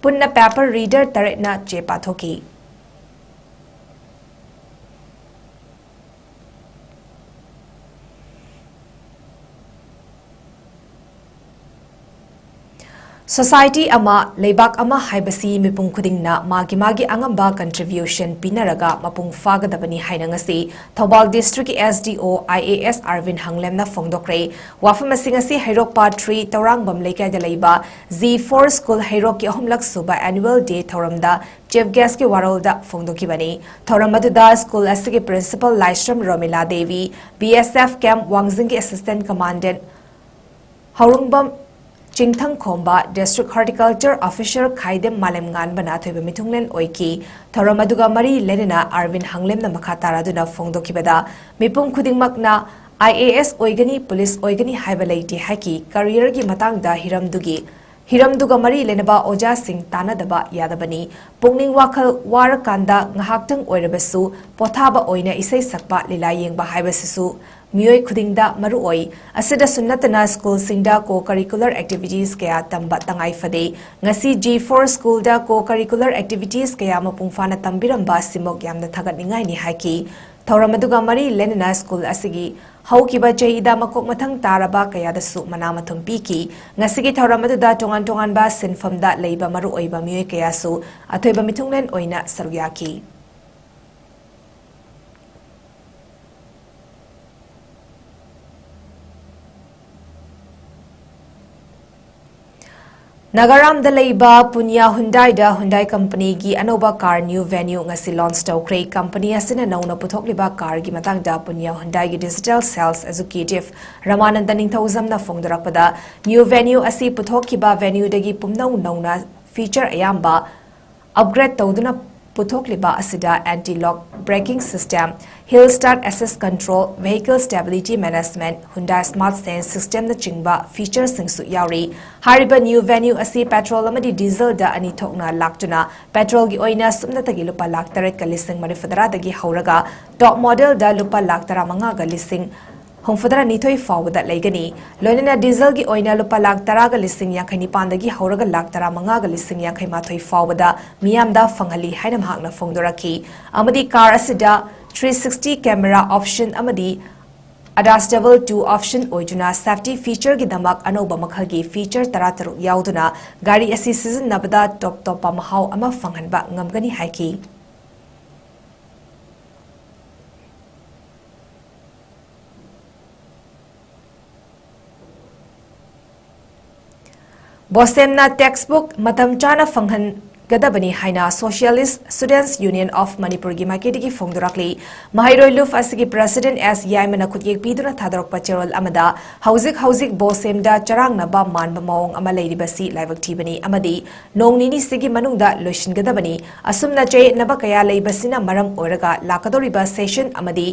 ꯄꯨꯟꯅ paper reader ꯇꯔꯦꯠꯅ ꯆꯦ ꯄꯥꯊꯣꯛꯈꯤ꯫ Society ꯑꯃ, ꯂꯩꯕꯥꯛ ꯑꯃ ꯍꯥꯏꯕꯁꯤ ꯃꯤꯄꯨꯝ ꯈꯨꯗꯤꯡꯅ ꯃꯥꯒꯤ ꯃꯥꯒꯤ ꯑꯉꯝꯕ contribution ꯄꯤꯅꯔꯒ ꯃꯄꯨꯡ ꯐꯥꯒꯗꯕꯅꯤ ꯍꯥꯏꯅ ꯉꯁꯤ Thoubal Districtꯀꯤ S D O I A S ꯑꯔꯕꯤꯟ ꯍꯪꯂꯦꯝꯅ ꯐꯣꯡꯗꯣꯛꯈ꯭ꯔꯦ꯫ ꯋꯥꯐꯝ ꯑꯁꯤ ꯉꯁꯤ ꯍꯩꯔꯣꯛ Part three ꯇꯧꯔꯥꯡꯕꯝ ꯂꯩꯀꯥꯏꯗ ꯂꯩꯕ G four School ꯍꯩꯔꯣꯛꯀꯤ ꯑꯍꯨꯝꯂꯛ ꯁꯨꯕ annual day ꯊꯧꯔꯝꯗ Chief Guestꯀꯤ ꯋꯥꯔꯣꯜꯗ ꯐꯣꯡꯗꯣꯛꯈꯤꯕꯅꯤ꯫ ꯊꯧꯔꯝ ꯑꯗꯨꯗ school ꯑꯁꯤꯒꯤ Principal ꯂꯥꯏꯁ꯭ꯔꯝ Romila Devi, B S F camp ꯋꯥꯡꯖꯤꯡꯒꯤ Assistant Commandant ꯍꯧꯔꯨꯡꯕꯝ ꯆꯤꯡꯊꯪꯈꯣꯝꯕ, District Horticulture Officer ꯈꯥꯏꯗꯦꯝ ꯃꯥꯂꯦꯝꯉꯥꯟꯕꯅ ꯑꯊꯣꯏꯕ ꯃꯤꯊꯨꯡꯂꯦꯟ ꯑꯣꯏꯈꯤ꯫ ꯊꯧꯔꯝ ꯑꯗꯨꯒ ꯃꯔꯤ ꯂꯩꯅꯅ ꯑꯔꯕꯤꯟ ꯍꯪꯂꯦꯝꯅ ꯃꯈꯥ ꯇꯥꯔꯗꯨꯅ ꯐꯣꯡꯗꯣꯛꯈꯤꯕꯗ, ꯃꯤꯄꯨꯝ ꯈꯨꯗꯤꯡꯃꯛꯅ I A S ꯑꯣꯏꯒꯅꯤ, police ꯑꯣꯏꯒꯅꯤ ꯍꯥꯏꯕ ꯂꯩꯇꯦ ꯍꯥꯏꯈꯤ꯫ Careerꯒꯤ ꯃꯇꯥꯡꯗ ꯍꯤꯔꯝꯗꯨꯒꯤ, ꯍꯤꯔꯝꯗꯨꯒ ꯃꯔꯤ ꯂꯩꯅꯕ ꯑꯣꯖꯥꯁꯤꯡ ꯇꯥꯟꯅꯗꯕ ꯌꯥꯗꯕꯅꯤ꯫ ꯄꯨꯛꯅꯤꯡ ꯋꯥꯈꯜ ꯋꯥꯔꯀꯥꯟꯗ ꯉꯥꯏꯍꯥꯛꯇꯪ ꯑꯣꯏꯔꯕꯁꯨ ꯄꯣꯊꯥꯕ ꯑꯣꯏꯅ ꯏꯁꯩ ꯁꯛꯄ, ꯂꯤꯂꯥ ꯌꯦꯡꯕ ꯍꯥꯏꯕꯁꯤꯁꯨ ꯃꯤꯑꯣꯏ ꯈꯨꯗꯤꯡꯗ ꯃꯔꯨ ꯑꯣꯏ꯫ ꯑꯁꯤꯗꯁꯨ ꯅꯠꯇꯅ schoolꯁꯤꯡꯗ co-curricular activities ꯀꯌꯥ ꯇꯝꯕ ꯇꯉꯥꯏ ꯐꯗꯦ꯫ ꯉꯁꯤ G four Schoolꯗ co-curricular activities ꯀꯌꯥ ꯃꯄꯨꯡ ꯐꯥꯅ ꯇꯝꯕꯤꯔꯝꯕ ꯑꯁꯤꯃꯛ ꯌꯥꯝꯅ ꯊꯥꯒꯠꯅꯤꯡꯉꯥꯏꯅꯤ ꯍꯥꯏꯈꯤ꯫ ꯊꯧꯔꯝ ꯑꯗꯨꯒ ꯃꯔꯤ ꯂꯩꯅꯅ school ꯑꯁꯤꯒꯤ ꯍꯧꯈꯤꯕ ꯆꯍꯤꯗ ꯃꯀꯣꯛ ꯃꯊꯪ ꯇꯥꯔꯕ ꯀꯌꯥꯗꯁꯨ ꯃꯅꯥ ꯃꯊꯨꯝ ꯄꯤꯈꯤ꯫ ꯉꯁꯤꯒꯤ ꯊꯧꯔꯝ ꯑꯗꯨꯗ ꯇꯣꯉꯥꯟ ꯇꯣꯉꯥꯟꯕ ꯁꯤꯟꯐꯝꯗ ꯂꯩꯕ ꯃꯔꯨꯑꯣꯏꯕ ꯃꯤꯑꯣꯏ ꯀꯌꯥꯁꯨ ꯑꯊꯣꯏꯕ ꯃꯤꯊꯨꯡꯂꯦꯟ ꯑꯣꯏꯅ ꯁꯔꯨꯛ ꯌꯥꯈꯤ꯫ ꯅꯥꯒꯥꯔꯥꯝꯗ ꯂꯩꯕ ꯄꯨꯅꯤꯌꯥ ꯍꯨꯟꯗꯥꯏꯗ ꯍꯨꯟꯗꯥꯏ ꯀꯝꯄꯅꯤꯒꯤ ꯑꯅꯧꯕ car New Venue ꯉꯁꯤ launch ꯇꯧꯈ꯭ꯔꯦ꯫ ꯀꯝꯄꯅꯤ ꯑꯁꯤꯅ ꯅꯧꯅ ꯄꯨꯊꯣꯛꯂꯤꯕ carꯒꯤ ꯃꯇꯥꯡꯗ Punia ꯍꯨꯟꯗꯥꯏꯒꯤ digital sales executive ꯔꯃꯥꯅꯟꯗ ꯅꯤꯡꯊꯧꯖꯝꯅ ꯐꯣꯡꯗꯣꯔꯛꯄꯗ, New Venue ꯑꯁꯤ ꯄꯨꯊꯣꯛꯈꯤꯕ Venueꯗꯒꯤ ꯄꯨꯝꯅꯧ ꯅꯧꯅ feature ꯑꯌꯥꯝꯕ upgrade ꯇꯧꯗꯨꯅ ꯄꯨꯊꯣꯛꯂꯤꯕ ꯑꯁꯤꯗ anti-lock braking system, hill start assist control, vehicle stability management, Hyundai Smart Sense systemꯅꯆꯤꯡꯕ featureꯁꯤꯡꯁꯨ ꯌꯥꯎꯔꯤ꯫ ꯍꯥꯏꯔꯤꯕ new Venue ꯑꯁꯤ petrol ꯑꯃꯗꯤ dieselꯗ ꯑꯅꯤ ꯊꯣꯛꯅ ꯂꯥꯛꯇꯨꯅ petrolꯒꯤ ꯑꯣꯏꯅ ꯁꯨꯞꯅꯇꯒꯤ ꯂꯨꯄꯥ ꯂꯥꯈ ꯇꯔꯦꯠꯀ ꯂꯤꯁꯤꯡ ꯃꯔꯤꯐꯨꯇꯔꯥꯗꯒꯤ ꯍꯧꯔꯒ top modelꯗ ꯂꯨꯄꯥ ꯂꯥꯈ ꯇꯔꯥꯃꯉꯥꯒ ꯂꯤꯁꯤꯡ ꯍꯨꯝꯐꯨꯇꯔꯥꯅꯤꯊꯣꯏ ꯐꯥꯎꯕꯗ ꯂꯩꯒꯅꯤ꯫ ꯂꯣꯏꯅꯅ dieselꯒꯤ ꯑꯣꯏꯅ ꯂꯨꯄꯥ ꯂꯥꯈ ꯇꯔꯥꯒ ꯂꯤꯁꯤꯡ ꯌꯥꯡꯈꯩ ꯅꯤꯄꯥꯟꯗꯒꯤ ꯍꯧꯔꯒ ꯂꯥꯈ ꯇꯔꯥꯃꯉꯥꯒ ꯂꯤꯁꯤꯡ ꯌꯥꯡꯈꯩ ꯃꯥꯊꯣꯏ ꯐꯥꯎꯕꯗ ꯃꯤꯌꯥꯝꯗ ꯐꯪꯍꯜꯂꯤ ꯍꯥꯏꯅ ꯃꯍꯥꯛꯅ ꯐꯣꯡꯗꯣꯔꯛꯈꯤ꯫ ꯑꯃꯗꯤ car ꯑꯁꯤꯗ three sixty camera option ꯑꯃꯗꯤ ADAS double two option ꯑꯣꯏꯗꯨꯅ safety featureꯒꯤꯗꯃꯛ ꯑꯅꯧꯕ ꯃꯈꯜꯒꯤ feature ꯇꯔꯥꯇꯔꯨꯛ ꯌꯥꯎꯗꯨꯅ ꯒꯥꯔꯤ ꯑꯁꯤ ꯁꯤꯖꯤꯟꯅꯕꯗ top ꯇꯣꯞꯄ ꯃꯍꯥꯎ ꯑꯃ ꯐꯪꯍꯟꯕ ꯉꯝꯒꯅꯤ ꯍꯥꯏꯈꯤ꯫ BOSEMꯅ textbook ꯃꯇꯝ ꯆꯥꯅ ꯐꯪꯍꯟꯒꯗꯕꯅꯤ ꯍꯥꯏꯅ Socialist Students Union of Manipurꯒꯤ ꯃꯥꯏꯀꯩꯗꯒꯤ ꯐꯣꯡꯗꯣꯔꯛꯂꯤ꯫ ꯃꯍꯩꯔꯣꯏ ꯂꯨꯞ ꯑꯁꯤꯒꯤ president ꯑꯦꯁ ꯌꯥꯏꯃꯅ ꯈꯨꯠꯌꯦꯛ ꯄꯤꯗꯨꯅ ꯊꯥꯗꯣꯔꯛꯄ ꯆꯦꯔꯣꯜ ꯑꯃꯗ ꯍꯧꯖꯤꯛ ꯍꯧꯖꯤꯛ BOSEMꯗ ꯆꯔꯥꯡꯅꯕ ꯃꯥꯟꯕ ꯃꯑꯣꯡ ꯑꯃ ꯂꯩꯔꯤꯕꯁꯤ ꯂꯥꯏꯕꯛ ꯊꯤꯕꯅꯤ ꯑꯃꯗꯤ ꯅꯣꯡ ꯅꯤꯅꯤꯁꯤꯒꯤ ꯃꯅꯨꯡꯗ ꯂꯣꯏꯁꯤꯟꯒꯗꯕꯅꯤ꯫ ꯑꯁꯨꯝꯅ ꯆꯌꯦꯠꯅꯕ ꯀꯌꯥ ꯂꯩꯕꯁꯤꯅ ꯃꯔꯝ ꯑꯣꯏꯔꯒ ꯂꯥꯛꯀꯗꯧꯔꯤꯕ session ꯑꯃꯗꯤ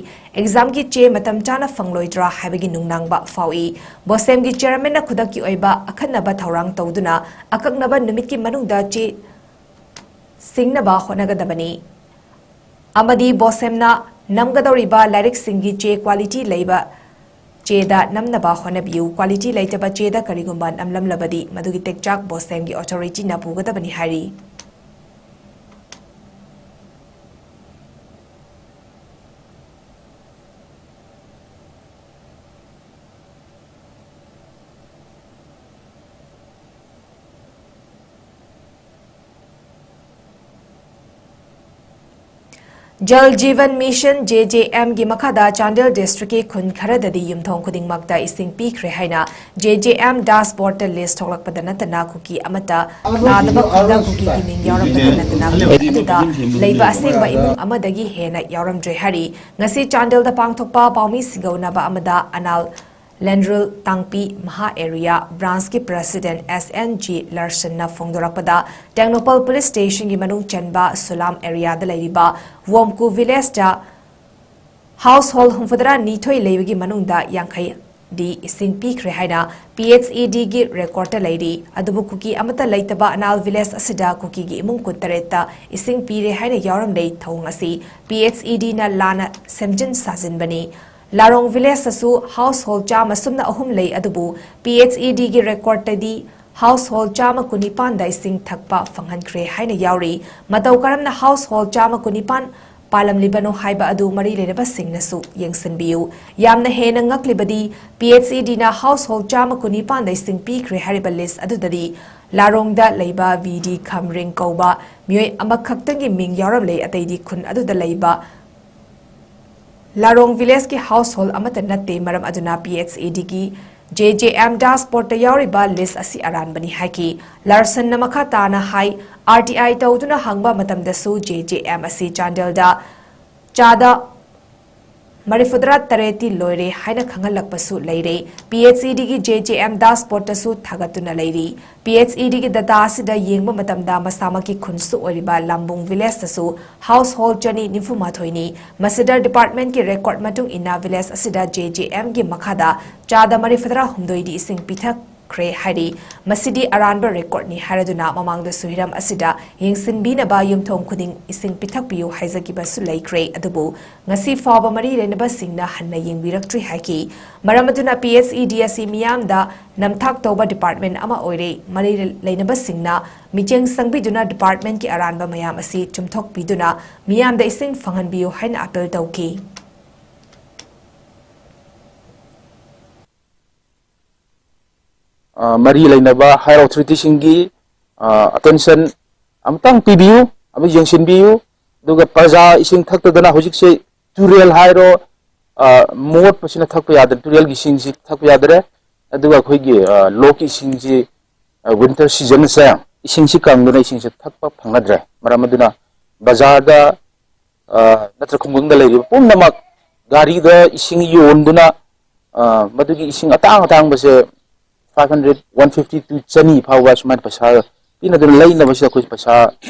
examꯒꯤ ꯆꯦ ꯃꯇꯝ ꯆꯥꯅ ꯐꯪꯂꯣꯏꯗ꯭ꯔꯥ ꯍꯥꯏꯕꯒꯤ ꯅꯨꯡꯅꯥꯡꯕ ꯐꯥꯎꯏ꯫ BOSEMꯒꯤ chairmanꯅ ꯈꯨꯗꯛꯀꯤ ꯑꯣꯏꯕ ꯑꯈꯟꯅꯕ ꯊꯧꯔꯥꯡ ꯇꯧꯗꯨꯅ ꯑꯀꯛꯅꯕ ꯅꯨꯃꯤꯠꯀꯤ ꯃꯅꯨꯡꯗ ꯆꯦ ꯁꯤꯡꯅꯕ ꯍꯣꯠꯅꯒꯗꯕꯅꯤ ꯑꯃꯗꯤ BOSEMꯅ ꯅꯝꯒꯗꯧꯔꯤꯕ ꯂꯥꯏꯔꯤꯛꯁꯤꯡꯒꯤ ꯆꯦ quality ꯂꯩꯕ ꯆꯦꯗ ꯅꯝꯅꯕ ꯍꯣꯠꯅꯕꯤꯌꯨ꯫ Quality ꯂꯩꯇꯕ ꯆꯦꯗ ꯀꯔꯤꯒꯨꯝꯕ ꯅꯝꯂꯝꯂꯕꯗꯤ ꯃꯗꯨꯒꯤ ꯇꯦꯛꯆꯥꯛ BOSEMꯒꯤ authorityꯅ ꯄꯨꯒꯗꯕꯅꯤ ꯍꯥꯏꯔꯤ꯫ Jal Jeevan Mission, JJMꯒꯤ ꯃꯈꯥꯗ ꯆꯥꯟꯗꯦꯜ districtꯀꯤ ꯈꯨꯟ ꯈꯔꯗꯗꯤ ꯌꯨꯝꯊꯣꯡ ꯈꯨꯗꯤꯡꯃꯛꯇ ꯏꯁꯤꯡ ꯄꯤꯈ꯭ꯔꯦ ꯍꯥꯏꯅ JJM dashboardꯇ list ꯊꯣꯛꯂꯛꯄꯗ ꯅꯠꯇꯅ ꯀꯨꯀꯤ ꯑꯃꯠꯇ ꯇꯥꯗꯕ ꯈꯨꯟꯗ ꯀꯨꯀꯤꯒꯤ ꯃꯤꯡ ꯌꯥꯎꯔꯝꯕꯗ ꯅꯠꯇꯅ ꯈꯨꯟ ꯑꯗꯨꯗ ꯂꯩꯕ ꯑꯁꯦꯡꯕ ꯏꯃꯨꯡ ꯑꯃꯗꯒꯤ ꯍꯦꯟꯅ ꯌꯥꯎꯔꯝꯗ꯭ꯔꯦ ꯍꯥꯏꯔꯤ꯫ ꯉꯁꯤ ꯆꯥꯟꯗꯦꯜꯗ ꯄꯥꯡꯊꯣꯛꯄ ꯄꯥꯎꯃꯤ ꯁꯤꯡꯒꯧꯅꯕ ꯑꯃꯗ ꯑꯅꯥꯜ ꯂꯦꯟꯗ꯭ꯔꯨꯜ ꯇꯥꯡꯄꯤ ꯃꯍꯥ ꯑꯦꯔꯤꯌꯥ ꯕ꯭ꯔꯥꯟꯁꯀꯤ ꯄ꯭ꯔꯁꯤꯗꯦꯟ ꯑꯦꯁ ꯑꯦꯟ ꯖꯤ ꯂꯔꯁꯟꯅ ꯐꯣꯡꯗꯣꯔꯛꯄꯗ, ꯇꯦꯡꯅꯧꯄꯜ ꯄꯨꯂꯤꯁ ꯁ꯭ꯇꯦꯁꯟꯒꯤ ꯃꯅꯨꯡ ꯆꯟꯕ ꯁꯨꯂꯥꯝ ꯑꯦꯔꯤꯌꯥꯗ ꯂꯩꯔꯤꯕ ꯋꯣꯝꯀꯨ ꯚꯤꯂꯦꯖꯇ ꯍꯥꯎꯁꯍꯣꯜ ꯍꯨꯝꯐꯨꯇꯔꯥ ꯅꯤꯊꯣꯏ ꯂꯩꯕꯒꯤ ꯃꯅꯨꯡꯗ ꯌꯥꯡꯈꯩꯗꯤ ꯏꯁꯤꯡ ꯄꯤꯈ꯭ꯔꯦ ꯍꯥꯏꯅ ꯄꯤ ꯑꯩꯆ ꯏ ꯗꯤꯒꯤ ꯔꯦꯀꯣꯔꯗꯇ ꯂꯩꯔꯤ꯫ ꯑꯗꯨꯕꯨ ꯀꯨꯀꯤ ꯑꯃꯠꯇ ꯂꯩꯇꯕ ꯑꯅꯥꯜ ꯚꯤꯂꯦꯖ ꯑꯁꯤꯗ ꯀꯨꯀꯤꯒꯤ ꯏꯃꯨꯡ ꯀꯨꯟꯇꯔꯦꯠꯇ ꯏꯁꯤꯡ ꯄꯤꯔꯦ ꯍꯥꯏꯅ ꯌꯥꯎꯔꯝꯂꯦ꯫ ꯊꯧꯑꯣꯡ ꯑꯁꯤ ꯄꯤ ꯑꯩꯆ ꯏ ꯗꯤꯅ ꯂꯥꯟꯅ ꯁꯦꯝꯖꯤꯟ ꯁꯥꯖꯤꯟꯕꯅꯤ꯫ ꯂꯥꯔꯣꯡ ꯚꯤꯂꯦꯖꯇꯁꯨ ꯍꯥꯎꯁꯍꯣꯜ ꯆꯥꯝꯃ ꯁꯨꯞꯅ ꯑꯍꯨꯝ ꯂꯩ, ꯑꯗꯨꯕꯨ ꯄꯤ ꯑꯩꯆ ꯏ ꯗꯤꯒꯤ ꯔꯦꯀꯣꯔꯗꯇꯗꯤ ꯍꯥꯎꯁꯍꯣꯜ ꯆꯥꯝꯃ ꯀꯨꯟꯅꯤꯄꯥꯟꯗ ꯏꯁꯤꯡ ꯊꯛꯄ ꯐꯪꯍꯟꯈ꯭ꯔꯦ ꯍꯥꯏꯅ ꯌꯥꯎꯔꯤ꯫ ꯃꯇꯧ ꯀꯔꯝꯅ ꯍꯥꯎꯁꯍꯣꯜ ꯆꯥꯝꯃ ꯀꯨꯟꯅꯤꯄꯥꯟ ꯄꯥꯜꯂꯝꯂꯤꯕꯅꯣ ꯍꯥꯏꯕ ꯑꯗꯨ ꯃꯔꯤ ꯂꯩꯅꯕꯁꯤꯡꯅꯁꯨ ꯌꯦꯡꯁꯤꯟꯕꯤꯌꯨ꯫ ꯌꯥꯝꯅ ꯍꯦꯟꯅ ꯉꯛꯂꯤꯕꯗꯤ, ꯄꯤ ꯑꯩꯆ ꯏ ꯗꯤꯅ ꯍꯥꯎꯁꯍꯣꯜ ꯆꯥꯝꯃ ꯀꯨꯟꯅꯤꯄꯥꯟꯗ ꯏꯁꯤꯡ ꯄꯤꯈ꯭ꯔꯦ ꯍꯥꯏꯔꯤꯕ ꯂꯤꯁ ꯑꯗꯨꯗꯗꯤ ꯂꯥꯔꯣꯡꯗ ꯂꯩꯕ ꯚꯤ ꯗꯤ ꯈꯝꯔꯤꯡ ꯀꯧꯕ ꯃꯤꯑꯣꯏ ꯑꯃꯈꯛꯇꯪꯒꯤ ꯃꯤꯡ ꯌꯥꯎꯔꯝꯂꯦ꯫ ꯑꯇꯩꯗꯤ ꯈꯨꯟ ꯑꯗꯨꯗ ꯂꯩꯕ ꯂꯥꯔꯣꯡ ꯚꯤꯂꯦꯖꯀꯤ ꯍꯥꯎꯁꯍꯣꯜ ꯑꯃꯠꯇ ꯅꯠꯇꯦ꯫ ꯃꯔꯝ ꯑꯗꯨꯅ P H E ꯗꯤꯒꯤ J J M ꯗꯥꯁꯕꯣꯔꯗꯇ ꯌꯥꯎꯔꯤꯕ ꯂꯤꯁ ꯑꯁꯤ ꯑꯔꯥꯟꯕꯅꯤ ꯍꯥꯏꯈꯤ꯫ ꯂꯥꯔꯁꯟꯅ ꯃꯈꯥ ꯇꯥꯅ ꯍꯥꯏ, ꯑꯥꯔ ꯇꯤ ꯑꯥꯏ ꯇꯧꯗꯨꯅ ꯍꯪꯕ ꯃꯇꯝꯗꯁꯨ ꯖꯦ ꯖꯦ ꯑꯦꯝ ꯑꯁꯤ ꯆꯥꯟꯗꯦꯜꯗ ꯆꯥꯗ ꯃꯔꯤꯐꯨꯇꯔꯥ ꯇꯔꯦꯠꯇꯤ ꯂꯣꯏꯔꯦ ꯍꯥꯏꯅ ꯈꯪꯍꯜꯂꯛꯄꯁꯨ ꯂꯩꯔꯦ꯫ P H E ꯗꯤꯒꯤ J J M ꯗꯥꯁꯕꯣꯔꯗꯇꯁꯨ ꯊꯥꯒꯠꯇꯨꯅ ꯂꯩꯔꯤ꯫ ꯄꯤ ꯑꯩꯆ ꯏ ꯗꯤꯒꯤ ꯗꯇꯥ ꯑꯁꯤꯗ ꯌꯦꯡꯕ ꯃꯇꯝꯗ ꯃꯁꯥꯃꯛꯀꯤ ꯈꯨꯟꯁꯨ ꯑꯣꯏꯔꯤꯕ ꯂꯝꯕꯨꯡ ꯚꯤꯂꯦꯖꯇꯁꯨ ꯍꯥꯎꯁꯍꯣꯜ ꯆꯅꯤ ꯅꯤꯐꯨ ꯃꯥꯊꯣꯏꯅꯤ꯫ ꯃꯁꯤꯗ ꯗꯤꯄꯥꯔꯠꯃꯦꯟꯠꯀꯤ ꯔꯦꯀꯣꯔꯗ ꯃꯇꯨꯡ ꯏꯟꯅ ꯚꯤꯂꯦꯖ ꯑꯁꯤꯗ ꯖꯦ ꯖꯦ ꯑꯦꯝꯒꯤ ꯃꯈꯥꯗ ꯆꯥꯗ ꯃꯔꯤꯐꯨꯇꯔꯥ ꯍꯨꯝꯗꯣꯏꯗꯤ ꯏꯁꯤꯡ ꯄꯤꯊꯛꯈ꯭ꯔꯦ ꯍꯥꯏꯔꯤ꯫ ꯃꯁꯤꯗꯤ ꯑꯔꯥꯟꯕ ꯔꯦꯀꯣꯔꯗꯅꯤ ꯍꯥꯏꯔꯗꯨꯅ ꯃꯃꯥꯡꯗꯁꯨ ꯍꯤꯔꯝ ꯑꯁꯤꯗ ꯌꯦꯡꯁꯤꯟꯕꯤꯅꯕ ꯌꯨꯝꯊꯣꯡ ꯈꯨꯗꯤꯡ ꯏꯁꯤꯡ ꯄꯤꯊꯛꯄꯤꯌꯨ ꯍꯥꯏꯖꯈꯤꯕꯁꯨ ꯂꯩꯈ꯭ꯔꯦ꯫ ꯑꯗꯨꯕꯨ ꯉꯁꯤ ꯐꯥꯎꯕ ꯃꯔꯤ ꯂꯩꯅꯕꯁꯤꯡꯅ ꯍꯟꯅ ꯌꯦꯡꯕꯤꯔꯛꯇ꯭ꯔꯤ ꯍꯥꯏꯈꯤ꯫ ꯃꯔꯝ ꯑꯗꯨꯅ ꯄꯤ ꯑꯩꯆ ꯏ ꯗꯤ ꯑꯁꯤ ꯃꯤꯌꯥꯝꯗ ꯅꯝꯊꯥꯛ ꯇꯧꯕ ꯗꯤꯄꯥꯔꯠꯃꯦꯟꯠ ꯑꯃ ꯑꯣꯏꯔꯦ꯫ ꯃꯔꯤ ꯂꯩꯅꯕꯁꯤꯡꯅ ꯃꯤꯠꯌꯦꯡ ꯆꯪꯕꯤꯗꯨꯅ ꯗꯤꯄꯥꯔꯠꯃꯦꯟꯠꯀꯤ ꯑꯔꯥꯟꯕ ꯃꯌꯥꯝ ꯑꯁꯤ ꯆꯨꯝꯊꯣꯛꯄꯤꯗꯨꯅ ꯃꯤꯌꯥꯝꯗ ꯏꯁꯤꯡ ꯐꯪꯍꯟꯕꯤꯌꯨ ꯍꯥꯏꯅ ꯑꯥꯄꯤꯜ ꯇꯧꯈꯤ꯫ ꯑ, ꯃꯔꯤ ꯂꯩꯅꯕ higher authorityꯁꯤꯡꯒꯤ, ꯑ, attention ꯑꯃꯇꯪ ꯄꯤꯕꯤꯌꯨ, ꯑꯃꯨꯛ ꯌꯦꯡꯁꯤꯟꯕꯤꯌꯨ꯫ ꯑꯗꯨꯒ ꯄ꯭ꯔꯖꯥ ꯏꯁꯤꯡ ꯊꯛꯇꯗꯅ ꯍꯧꯖꯤꯛꯁꯦ ꯇꯨꯔꯦꯜ ꯍꯥꯏꯔꯣ, ꯑ, ꯃꯣꯠꯄꯁꯤꯅ ꯊꯛꯄ ꯌꯥꯗ꯭ꯔꯦ, ꯇꯨꯔꯦꯜꯒꯤ ꯏꯁꯤꯡꯁꯤ ꯊꯛꯄ ꯌꯥꯗ꯭ꯔꯦ꯫ ꯑꯗꯨꯒ ꯑꯩꯈꯣꯏꯒꯤ, ꯑ, ꯂꯣꯛꯀꯤ ꯏꯁꯤꯡꯁꯤ, ꯑ, winter seasonꯁꯦ ꯏꯁꯤꯡꯁꯤ ꯀꯪꯗꯨꯅ ꯏꯁꯤꯡꯁꯦ ꯊꯛꯄ ꯐꯪꯅꯗ꯭ꯔꯦ꯫ ꯃꯔꯝ ꯑꯗꯨꯅ ꯕꯖꯥꯔꯗ, ꯑ, ꯅꯠꯇ꯭ꯔꯒ ꯈꯨꯡꯒꯪꯗ ꯂꯩꯔꯤꯕ ꯄꯨꯝꯅꯃꯛ ꯒꯥꯔꯤꯗ ꯏꯁꯤꯡ ꯌꯣꯟꯗꯨꯅ, ꯑ, ꯃꯗꯨꯒꯤ ꯏꯁꯤꯡ ꯑꯇꯥꯡ ꯑꯇꯥꯡꯕꯁꯦ five hundred, one fifty to ꯆꯅꯤ ꯐꯥꯎꯕ ꯁꯨꯃꯥꯏꯅ ꯄꯩꯁꯥ ꯄꯤꯅꯗꯨꯅ ꯂꯩꯅꯕꯁꯤꯗ ꯑꯩꯈꯣꯏ ꯄꯩꯁꯥ,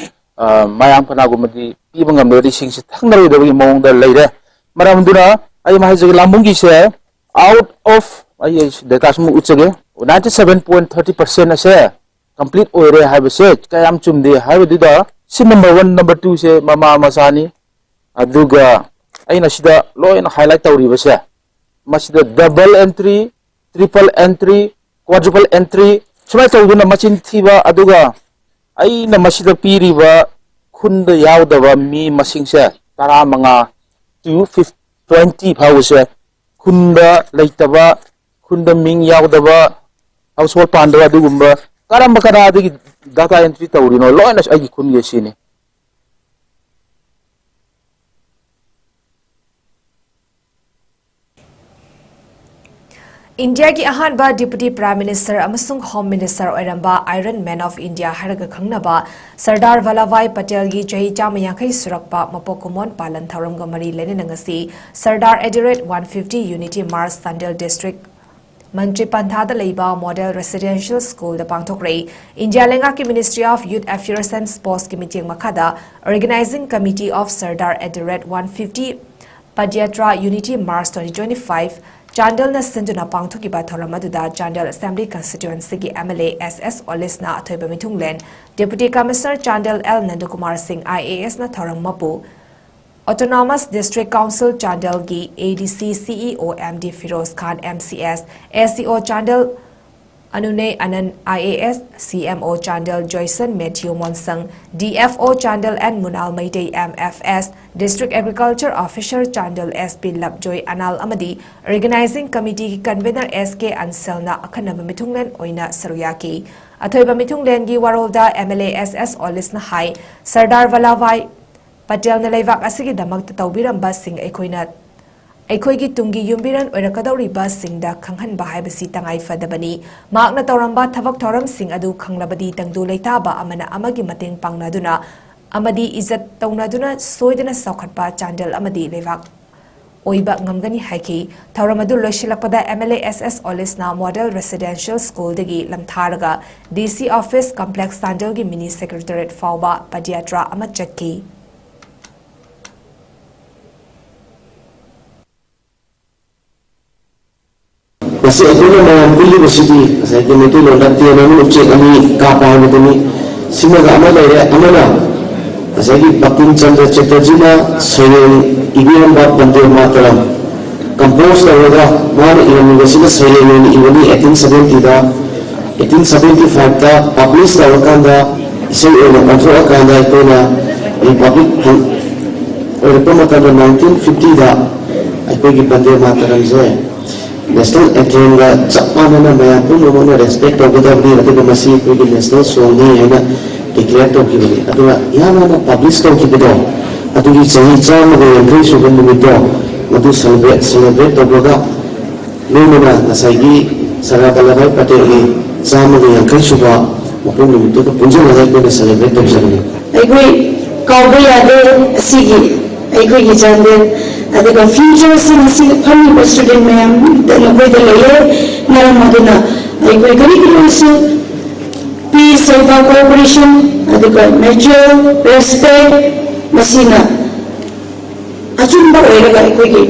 ꯑ, ꯃꯌꯥꯝ ꯀꯅꯥꯒꯨꯝꯕꯗꯤ ꯄꯤꯕ ꯉꯝꯂꯒꯗꯤ ꯏꯁꯤꯡꯁꯤ ꯊꯛꯅꯔꯣꯏꯗꯕꯒꯤ ꯃꯑꯣꯡꯗ ꯂꯩꯔꯦ꯫ ꯃꯔꯝ ꯑꯗꯨꯅ ꯑꯩ ꯑꯃ ꯍꯥꯏꯖꯒꯦ, ꯂꯥꯝꯕꯨꯡꯒꯤꯁꯦ out of, ꯑꯩ ꯗꯦꯇꯥꯁꯤꯃ ꯎꯠꯆꯒꯦ, ninety seven point thirty percent ꯑꯁꯦ complete ꯑꯣꯏꯔꯦ ꯍꯥꯏꯕꯁꯦ ꯀꯌꯥꯝ ꯆꯨꯝꯗꯦ ꯍꯥꯏꯕꯗꯨꯗ, ꯁꯤ number one, number two ꯁꯦ ꯃꯃꯥ ꯃꯆꯥꯅꯤ꯫ ꯑꯗꯨꯒ ꯑꯩꯅ ꯁꯤꯗ ꯂꯣꯏꯅ highlight ꯇꯧꯔꯤꯕꯁꯦ, ꯃꯁꯤꯗ double entry, triple entry, quadruple entry ꯁꯨꯃꯥꯏꯅ ꯇꯧꯗꯨꯅ ꯃꯆꯤꯟ ꯊꯤꯕ, ꯑꯗꯨꯒ ꯑꯩꯅ ꯃꯁꯤꯗ ꯄꯤꯔꯤꯕ ꯈꯨꯟꯗ ꯌꯥꯎꯗꯕ ꯃꯤ ꯃꯁꯤꯡꯁꯦ ꯇꯔꯥꯃꯉꯥ to twenty ꯐꯥꯎꯕꯁꯦ ꯈꯨꯟꯗ ꯂꯩꯇꯕ, ꯈꯨꯟꯗ ꯃꯤꯡ ꯌꯥꯎꯗꯕ, household ꯄꯥꯟꯗꯕ, ꯑꯗꯨꯒꯨꯝꯕ ꯀꯔꯝꯕ ꯀꯅꯥꯗꯒꯤ data entry ꯇꯧꯔꯤꯅꯣ? ꯂꯣꯏꯅ ꯑꯩꯒꯤ ꯈꯨꯟꯒꯤ ꯁꯤꯅꯤ꯫ ꯏꯟꯗꯤꯌꯥꯒꯤ ꯑꯍꯥꯟꯕ Deputy Prime Minister ꯑꯃꯁꯨꯡ Home Minister ꯑꯣꯏꯔꯝꯕ Iron Man of India ꯍꯥꯏꯔꯒ ꯈꯪꯅꯕ ꯁꯔꯗꯥꯔ ꯚꯜꯂꯚꯚꯥꯏ ꯄꯇꯦꯜꯒꯤ ꯆꯍꯤ ꯆꯥꯝꯃ ꯌꯥꯡꯈꯩ ꯁꯨꯔꯛꯄ ꯃꯄꯣꯛ ꯀꯨꯝꯑꯣꯟ ꯄꯥꯂꯟ ꯊꯧꯔꯝꯒ ꯃꯔꯤ ꯂꯩꯅꯅ ꯉꯁꯤ Sardar at the rate one fifty Unity March Chandel District ꯃꯟꯇ꯭ꯔꯤ ꯄꯟꯊꯥꯗ ꯂꯩꯕ Model Residential Schoolꯗ ꯄꯥꯡꯊꯣꯛꯈ꯭ꯔꯦ꯫ ꯏꯟꯗꯤꯌꯥ ꯂꯩꯉꯥꯛꯀꯤ Ministry of Youth Affairs and Sportsꯀꯤ ꯃꯤꯠꯌꯦꯡ ꯃꯈꯥꯗ Organizing Committee of Sardar at the rate one fifty Padyatra Unity March twenty twenty-five ꯆꯥꯟꯗꯦꯜꯅ ꯁꯤꯟꯗꯨꯅ ꯄꯥꯡꯊꯣꯛꯈꯤꯕ ꯊꯧꯔꯝ ꯑꯗꯨꯗ Chandel Assembly Constituencyꯒꯤ MLA S S Wallaceꯅ ꯑꯊꯣꯏꯕ ꯃꯤꯊꯨꯡꯂꯦꯟ, Deputy Commissioner Chandel L ꯅꯟꯗꯀꯨꯃꯥꯔ ꯁꯤꯡ IASꯅ ꯊꯧꯔꯝ ꯃꯄꯨ, Autonomous District Council ꯆꯥꯟꯗꯦꯜꯒꯤ ADC CEO MD Firoz Khan MCS, SDO Chandel ꯑꯅꯨꯅꯦ ꯑꯅꯟ IAS, CMO Chandel Joyson Mathew Monsang, DFO Chandel N Munal Meitei MFS, District Agriculture Officer Chandel SP Lapjoi Anal ꯑꯃꯗꯤ Organizing Committeeꯒꯤ Convener S K ꯑꯟꯁꯦꯜꯅ ꯑꯈꯟꯅꯕ ꯃꯤꯊꯨꯡꯂꯦꯟ ꯑꯣꯏꯅ ꯁꯔꯨꯛ ꯌꯥꯈꯤ꯫ ꯑꯊꯣꯏꯕ ꯃꯤꯊꯨꯡꯂꯦꯟꯒꯤ ꯋꯥꯔꯣꯜꯗ MLA S S Wallaceꯅ ꯍꯥꯏ, ꯁꯔꯗꯥꯔ ꯚꯜꯂꯚꯚꯥꯏ ꯄꯇꯦꯜꯅ ꯂꯩꯕꯥꯛ ꯑꯁꯤꯒꯤꯗꯃꯛꯇ ꯇꯧꯕꯤꯔꯝꯕꯁꯤꯡ ꯑꯩꯈꯣꯏꯅ ꯑꯩꯈꯣꯏꯒꯤ ꯇꯨꯡꯒꯤ ꯌꯨꯝꯕꯤꯔꯦꯟ ꯑꯣꯏꯔꯛꯀꯗꯧꯔꯤꯕꯁꯤꯡꯗ ꯈꯪꯍꯟꯕ ꯍꯥꯏꯕꯁꯤ ꯇꯉꯥꯏ ꯐꯗꯕꯅꯤ꯫ ꯃꯍꯥꯛꯅ ꯇꯧꯔꯝꯕ ꯊꯕꯛ ꯊꯧꯔꯝꯁꯤꯡ ꯑꯗꯨ ꯈꯪꯂꯕꯗꯤ ꯇꯪꯗꯨ ꯂꯩꯇꯥꯕ ꯑꯃꯅ ꯑꯃꯒꯤ ꯃꯇꯦꯡ ꯄꯥꯡꯅꯗꯨꯅ ꯑꯃꯗꯤ ꯏꯖꯠ ꯇꯧꯅꯗꯨꯅ ꯁꯣꯏꯗꯅ ꯆꯥꯎꯈꯠꯄ ꯆꯥꯟꯗꯦꯜ ꯑꯃꯗꯤ ꯂꯩꯕꯥꯛ ꯑꯣꯏꯕ ꯉꯝꯒꯅꯤ ꯍꯥꯏꯈꯤ꯫ ꯊꯧꯔꯝ ꯑꯗꯨ ꯂꯣꯏꯁꯤꯜꯂꯛꯄꯗ MLA S S Olisꯅ Model Residential Schoolꯗꯒꯤ ꯂꯝꯊꯥꯔꯒ DC Office Complex ꯆꯥꯟꯗꯦꯜꯒꯤ Mini Secretariat ꯐꯥꯎꯕ ꯄꯗꯌꯥꯇ꯭ꯔꯥ ꯑꯃ ꯆꯠꯈꯤ꯫ ꯉꯁꯤ ꯑꯩꯈꯣꯏꯅ ꯃꯌꯥꯝ ꯄꯨꯜꯂꯤꯕꯁꯤꯗꯤ ꯉꯁꯥꯏꯒꯤ ꯃꯩꯇꯩꯂꯣꯟꯗ ꯇꯦꯟ ꯑꯃ ꯎꯆꯦꯛ ꯑꯅꯤ ꯀꯥꯞꯄ ꯍꯥꯏꯕꯗꯨꯅꯤ꯫ ꯁꯤꯃꯒ ꯑꯃ ꯂꯩꯔꯦ꯫ ꯑꯃꯅ ꯉꯁꯥꯏꯒꯤ ꯕꯪꯀꯤꯝ ꯆꯟꯗ꯭ꯔ ꯆꯦꯇꯔꯖꯤꯅ ꯁꯩꯔꯦꯡ ꯏꯕꯤꯔꯝꯕ ꯕꯟꯗꯦ ꯃꯥꯇꯔꯝ ꯀꯝꯄꯣꯖ ꯇꯧꯔꯒ ꯃꯥꯅ ꯏꯔꯝꯃꯤꯕꯁꯤꯅ ꯁꯩꯔꯦꯡ ꯑꯣꯏꯅ ꯏꯕꯅꯤ ꯑꯩꯠꯇꯤꯟ ꯁꯕꯦꯟꯇꯤꯗ꯫ ꯑꯩꯠꯇꯤꯟ ꯁꯕꯦꯟꯇꯤ ꯐꯥꯏꯚꯇ ꯄꯕ꯭ꯂꯤꯁ ꯇꯧꯔꯀꯥꯟꯗ, ꯏꯁꯩ ꯑꯣꯏꯅ ꯑꯣꯟꯊꯣꯛꯑꯀꯥꯟꯗ ꯑꯩꯈꯣꯏꯅ ꯔꯤꯄꯕ꯭ꯂꯤꯛ ꯑꯣꯏꯔꯛꯄ ꯃꯇꯝꯗ ꯅꯥꯏꯟꯇꯤꯟ ꯐꯤꯐꯇꯤꯗ ꯑꯩꯈꯣꯏꯒꯤ ꯕꯟꯗꯦ ꯃꯥꯇꯔꯝꯁꯦ ꯅꯦꯁꯅꯦꯜ ꯑꯦꯟꯊꯦꯝꯒ ꯆꯞ ꯃꯥꯟꯅꯅ ꯃꯌꯥꯝ ꯄꯨꯝꯅꯃꯛꯅ ꯔꯦꯁꯄꯦꯛ ꯇꯧꯒꯗꯕꯅꯤ, ꯑꯗꯨꯒ ꯃꯁꯤ ꯑꯩꯈꯣꯏꯒꯤ ꯅꯦꯁꯅꯦꯜ ꯁꯣꯡꯅꯤ ꯍꯥꯏꯅ ꯗꯤꯀ꯭ꯂꯦꯌꯔ ꯇꯧꯈꯤꯕꯅꯤ꯫ ꯑꯗꯨꯒ ꯏꯍꯥꯟ ꯍꯥꯟꯅ ꯄꯕ꯭ꯂꯤꯁ ꯇꯧꯈꯤꯕꯗꯣ, ꯑꯗꯨꯒꯤ ꯆꯍꯤ ꯆꯥꯝꯃꯒ ꯌꯥꯡꯈꯩ ꯁꯨꯕ ꯅꯨꯃꯤꯠꯇꯣ, ꯃꯗꯨ ꯁꯦꯂꯦꯕ꯭ꯔꯦꯠ ꯁꯦꯂꯦꯕ꯭ꯔꯦꯠ ꯇꯧꯕꯒ ꯂꯣꯏꯅꯅ ꯉꯁꯥꯏꯒꯤ ꯁꯔꯗꯥꯔ ꯚꯜꯂꯚꯚꯥꯏ ꯄꯇꯦꯜꯒꯤ ꯆꯥꯝꯃꯒ ꯌꯥꯡꯈꯩ ꯁꯨꯕ ꯃꯄꯣꯛ ꯅꯨꯃꯤꯠꯇꯨꯒ ꯄꯨꯟꯁꯤꯜꯂꯒ ꯑꯩꯈꯣꯏꯅ ꯁꯦꯂꯦꯕ꯭ꯔꯦꯠ ꯇꯧꯖꯕꯅꯤ꯫ ꯑꯩꯈꯣꯏ ꯀꯥꯎꯕ ꯌꯥꯗꯦ ꯑꯁꯤꯒꯤ ꯑꯩꯈꯣꯏꯒꯤ ꯆꯥꯟꯗꯦꯜ꯫ ꯑꯗꯨꯒ ꯐ꯭ꯌꯨꯆꯔꯁꯤ ꯉꯁꯤ ꯐꯝꯃꯤꯕ ꯁ꯭ꯇꯨꯗꯦꯟ ꯃꯌꯥꯝꯗ ꯅꯈꯣꯏꯗ ꯂꯩꯌꯦ꯫ ꯃꯔꯝ ꯑꯗꯨꯅ ꯑꯩꯈꯣꯏ ꯀꯔꯤꯒꯨꯝꯕꯁꯨ ꯄꯤꯁ ꯑꯣꯏꯕ ꯀꯣꯑꯣꯄꯔꯦꯁꯟ ꯑꯗꯨꯒ ꯃ꯭ꯌꯨꯆꯨꯋꯦꯜ ꯔꯦꯁꯄꯦꯛ ꯃꯁꯤꯅ ꯑꯆꯨꯝꯕ ꯑꯣꯏꯔꯒ ꯑꯩꯈꯣꯏꯒꯤ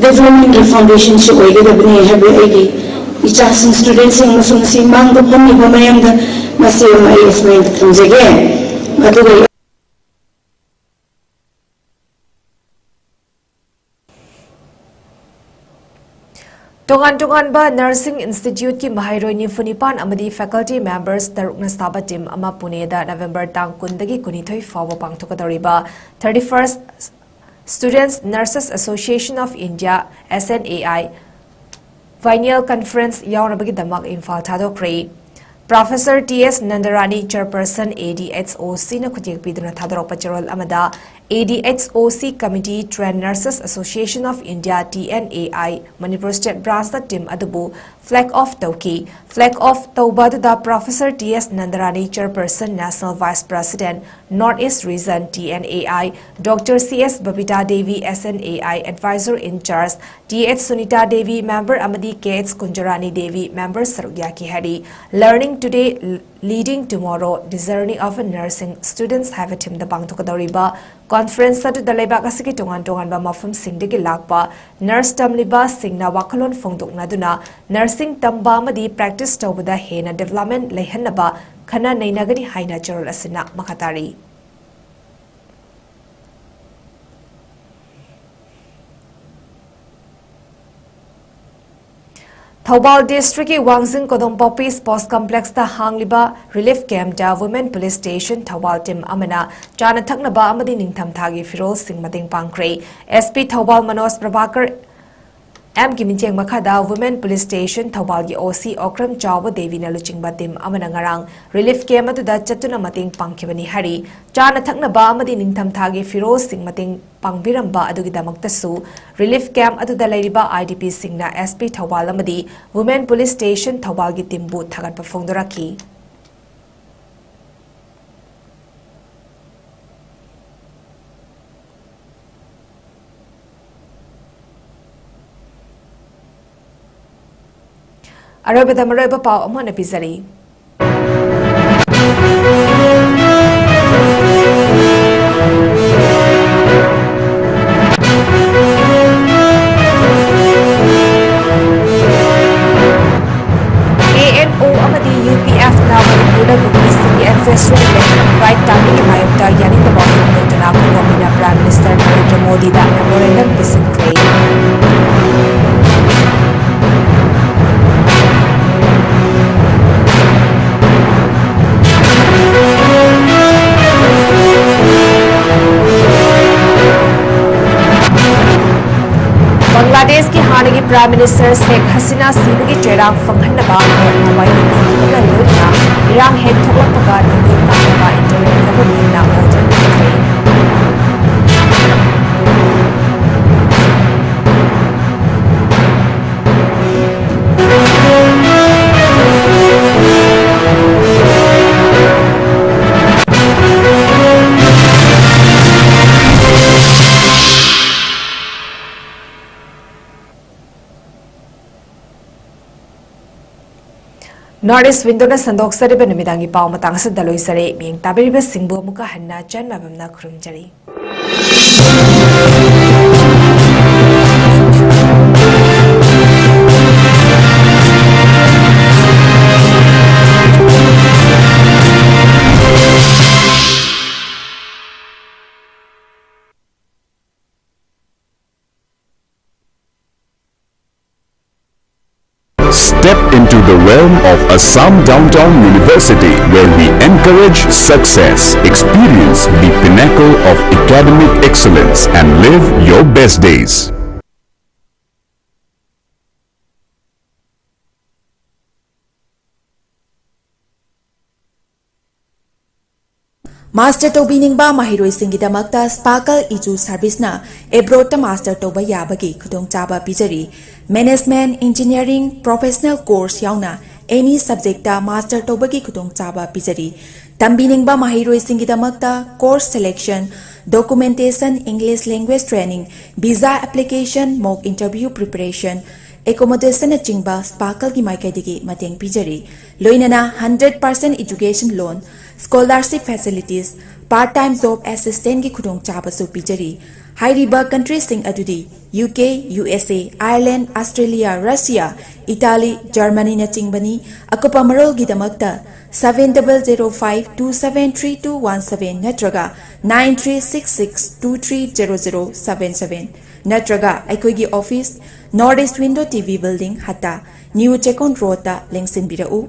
ꯗꯦꯕꯂꯞꯃꯦꯟꯒꯤ ꯐꯥꯎꯟꯗꯦꯁꯟꯁꯤ ꯑꯣꯏꯒꯗꯕꯅꯤ ꯍꯥꯏꯕ ꯑꯩꯒꯤ ꯏꯆꯥꯁꯤꯡ ꯁ꯭ꯇꯨꯗꯦꯟꯁꯤꯡ ꯑꯃꯁꯨꯡ ꯉꯁꯤ ꯃꯥꯡꯗ ꯐꯝꯃꯤꯕ ꯃꯌꯥꯝꯗ ꯃꯁꯤ ꯑꯃ ꯑꯩ ꯑꯁꯨꯃꯥꯏꯅ ꯊꯝꯖꯒꯦ꯫ ꯑꯗꯨꯒ ꯇꯣꯉꯥꯟ ꯇꯣꯉꯥꯟꯕ ꯅꯔꯁꯤꯡ ꯏꯟꯁꯇꯤꯇ꯭ꯌꯨꯠꯀꯤ ꯃꯍꯩꯔꯣꯏ ꯅꯤꯐꯨ ꯅꯤꯄꯥꯟ ꯑꯃꯗꯤ faculty members ꯇꯔꯨꯛꯅ ꯁꯥꯕ ꯇꯤꯝ ꯑꯃ ꯄꯨꯅꯦꯗ ꯅꯕꯦꯝꯕꯔ ꯇꯥꯡ ꯀꯨꯟꯗꯒꯤ ꯀꯨꯟꯅꯤꯊꯣꯏ ꯐꯥꯎꯕ ꯄꯥꯡꯊꯣꯛꯀꯗꯧꯔꯤꯕ thirty-first Students Nurses Association of India, S N A I, Biennial Conference ꯌꯥꯎꯅꯕꯒꯤꯗꯃꯛ Imphal ꯊꯥꯗꯣꯛꯈ꯭ꯔꯦ꯫ Professor T S Nandarani, Chairperson, A D H O C ꯅ ꯈꯨꯠꯌꯦꯛ ꯄꯤꯗꯨꯅ ꯊꯥꯗꯣꯔꯛꯄ ꯆꯦꯔꯣꯜ ꯑꯃꯗ ADHOC Committee, Trained Nurses Association of India, TNAI, Manipur State Branch ꯅ team ꯑꯗꯨꯕꯨ flag off ꯇꯧꯈꯤ꯫ Flag off ꯇꯧꯕ ꯑꯗꯨꯗ Professor T S Nandarani, Chairperson, National Vice President, North East Region, TNAI, Doctor C S Babita Devi, SNAI Advisor in Charge, T H Sunita Devi, Member, ꯑꯃꯗꯤ K H Kunjarani Devi, Member ꯁꯔꯨꯛ ꯌꯥꯈꯤ ꯍꯥꯏꯔꯤ꯫ Learning Today, Leading Tomorrow, The Journey of a Nursing Students ꯍꯥꯏꯕ theme ꯗ ꯄꯥꯡꯊꯣꯛꯀꯗꯧꯔꯤꯕ conference ꯑꯗꯨꯗ ꯂꯩꯕꯥꯛ ꯑꯁꯤꯒꯤ ꯇꯣꯉꯥꯟ ꯇꯣꯉꯥꯟꯕ ꯃꯐꯝꯁꯤꯡꯗꯒꯤ ꯂꯥꯛꯄ nurse ꯇꯝꯂꯤꯕꯁꯤꯡꯅ ꯋꯥꯈꯜꯂꯣꯟ ꯐꯣꯡꯗꯣꯛꯅꯗꯨꯅ nursing ꯇꯝꯕ ꯑꯃꯗꯤ practice ꯇꯧꯕꯗ ꯍꯦꯟꯅ development ꯂꯩꯍꯟꯅꯕ ꯈꯟꯅ ꯅꯩꯅꯒꯅꯤ ꯍꯥꯏꯅ ꯆꯦꯔꯣꯜ ꯑꯁꯤꯅ ꯃꯈꯥ ꯇꯥꯔꯤ꯫ ꯊꯧꯕꯥꯜ district ꯀꯤ ꯋꯥꯡꯖꯤꯡ ꯀꯣꯗꯣꯝꯄꯣꯛꯄꯤ Sports Complex ꯇ ꯍꯥꯡꯂꯤꯕ relief camp ꯇ Women Police Station Thoubal team ꯑꯃꯅ ꯆꯥꯅ ꯊꯛꯅꯕ ꯑꯃꯗꯤ ꯅꯤꯡꯊꯝꯊꯥꯒꯤ ꯐꯤꯔꯣꯜꯁꯤꯡ ꯃꯇꯦꯡ ꯄꯥꯡꯈ꯭ꯔꯦ꯫ SP ꯊꯧꯕꯥꯜ ꯃꯅꯣꯖ ꯄ꯭ꯔꯚꯥꯀꯔ M ꯒꯤ ꯃꯤꯠꯌꯦꯡ ꯃꯈꯥꯗ Women Police Station ꯊꯧꯕꯥꯜꯒꯤ OC Okram ꯆꯥꯎꯕ ꯗꯦꯕꯤꯅ ꯂꯨꯆꯤꯡꯕ team ꯑꯃꯅ ꯉꯔꯥꯡ relief camp ꯑꯗꯨꯗ ꯆꯠꯇꯨꯅ ꯃꯇꯦꯡ ꯄꯥꯡꯈꯤꯕꯅꯤ ꯍꯥꯏꯔꯤ꯫ ꯆꯥꯅ ꯊꯛꯅꯕ ꯑꯃꯗꯤ ꯅꯤꯡꯊꯝꯊꯥꯒꯤ ꯐꯤꯔꯣꯜꯁꯤꯡ ꯃꯇꯦꯡ ꯄꯥꯡꯕꯤꯔꯝꯕ ꯑꯗꯨꯒꯤꯗꯃꯛꯇꯁꯨ relief camp ꯑꯗꯨꯗ ꯂꯩꯔꯤꯕ IDP ꯁꯤꯡꯅ SP ꯊꯧꯕꯥꯜ ꯑꯃꯗꯤ Women Police Station ꯊꯧꯕꯥꯜꯒꯤ team ꯕꯨ ꯊꯥꯒꯠꯄ ꯐꯣꯡꯗꯣꯔꯛꯈꯤ꯫ ꯑꯔꯣꯏꯕꯗ ꯃꯔꯨꯑꯣꯏꯕ ꯄꯥꯎ ꯑꯃꯨꯛ ꯍꯟꯅ ꯄꯤꯖꯔꯤ꯫ KNO ꯑꯃꯗꯤ UPF ꯅ ꯃꯅꯤꯄꯨꯔꯗ ꯀꯨꯀꯤꯁꯤꯡꯒꯤ ancestral land right ꯇꯥꯛꯄꯒꯤ ꯃꯥꯌꯣꯛꯇ ꯌꯥꯅꯤꯡꯗꯕ ꯐꯣꯡꯗꯣꯛꯇꯨꯅ ꯈꯨꯡꯒꯪ ꯑꯣꯏꯅ Prime Minister ꯅꯔꯦꯟꯗ꯭ꯔ ꯃꯣꯗꯤꯗ memorandum ꯄꯤꯁꯤꯟꯈ꯭ꯔꯦ꯫ ꯕꯪꯒ꯭ꯂꯥꯗꯦꯁꯀꯤ ꯍꯥꯟꯅꯒꯤ Prime Minister ꯁꯦꯈ ꯍꯁꯤꯅꯥ ꯁꯤꯕꯒꯤ ꯆꯩꯔꯥꯛ ꯐꯪꯍꯟꯅꯕ ꯀꯣꯔꯠꯅ ꯋꯥꯌꯦꯜ ꯄꯤꯈꯤꯕꯒ ꯂꯣꯏꯅꯅ ꯏꯔꯥꯡ ꯍꯦꯟꯊꯣꯛꯂꯛꯄꯒ ꯅꯨꯡꯒꯤ ꯀꯥꯞꯅꯕ interim government ꯅ order ꯄꯤꯈ꯭ꯔꯦ꯫ North East Window-ꯅ ꯁꯟꯗꯣꯛꯆꯔꯤꯕ ꯅꯨꯃꯤꯗꯥꯡꯒꯤ ꯄꯥꯎ ꯃꯇꯥꯡ ꯑꯁꯤꯗ ꯂꯣꯏꯖꯔꯦ꯫ ꯃꯤꯠꯌꯦꯡ ꯇꯥꯕꯤꯔꯤꯕꯁꯤꯡꯕꯨ ꯑꯃꯨꯛꯀ ꯍꯟꯅ ꯆꯟ ꯃꯥꯏꯕꯝꯅ ꯈꯨꯔꯨꯝꯖꯔꯤ꯫ Step into the realm of Assam Downtown University, where we encourage success, experience the pinnacle of academic excellence, and live your best days. Master ꯇꯧꯕꯤꯅꯤꯡꯕ ꯃꯍꯩꯔꯣꯏꯁꯤꯡꯒꯤꯗꯃꯛꯇ Sparkle Edu Service-ꯅ abroad-ꯇ master ꯇꯧꯕ ꯌꯥꯕꯒꯤ ꯈꯨꯗꯣꯡꯆꯥꯕ ꯄꯤꯖꯔꯤ꯫ Management, engineering, professional course ꯌꯥꯎꯅ any subject-ꯇ master ꯇꯧꯕꯒꯤ ꯈꯨꯗꯣꯡꯆꯥꯕ ꯄꯤꯖꯔꯤ꯫ ꯇꯝꯕꯤꯅꯤꯡꯕ ꯃꯍꯩꯔꯣꯏꯁꯤꯡꯒꯤꯗꯃꯛꯇ course selection, documentation, English language training, visa application, mock interview preparation, accommodation-ꯅꯆꯤꯡꯕ Sparkle-ꯒꯤ ꯃꯥꯏꯀꯩꯗꯒꯤ ꯃꯇꯦꯡ ꯄꯤꯖꯔꯤ꯫ ꯂꯣꯏꯅꯅ hundred percent education loan, scholarship facilities, part time job assistance-ꯒꯤ ꯈꯨꯗꯣꯡꯆꯥꯕꯁꯨ ꯄꯤꯖꯔꯤ꯫ ꯍꯥꯏꯔꯤꯕ country-ꯁꯤꯡ ꯑꯗꯨꯗꯤ U K, U S A, Ireland, Australia, Russia, Italy, Germany-ꯅꯆꯤꯡꯕꯅꯤ꯫ ꯑꯀꯨꯞꯄ ꯃꯔꯣꯜꯒꯤꯗꯃꯛꯇ seven double zero five two seven three two one seven ꯅꯠꯇ꯭ꯔꯒ nine three six six two three zero zero seven seven ꯅꯠꯇ꯭ꯔꯒ ꯑꯩꯈꯣꯏꯒꯤ office, North East Window T V Building, Hatta, New Chekon Road-ꯇ ꯂꯦꯡꯁꯤꯟꯕꯤꯔꯛꯎ꯫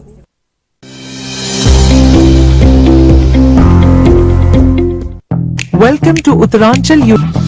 Welcome to Uttaranchal U-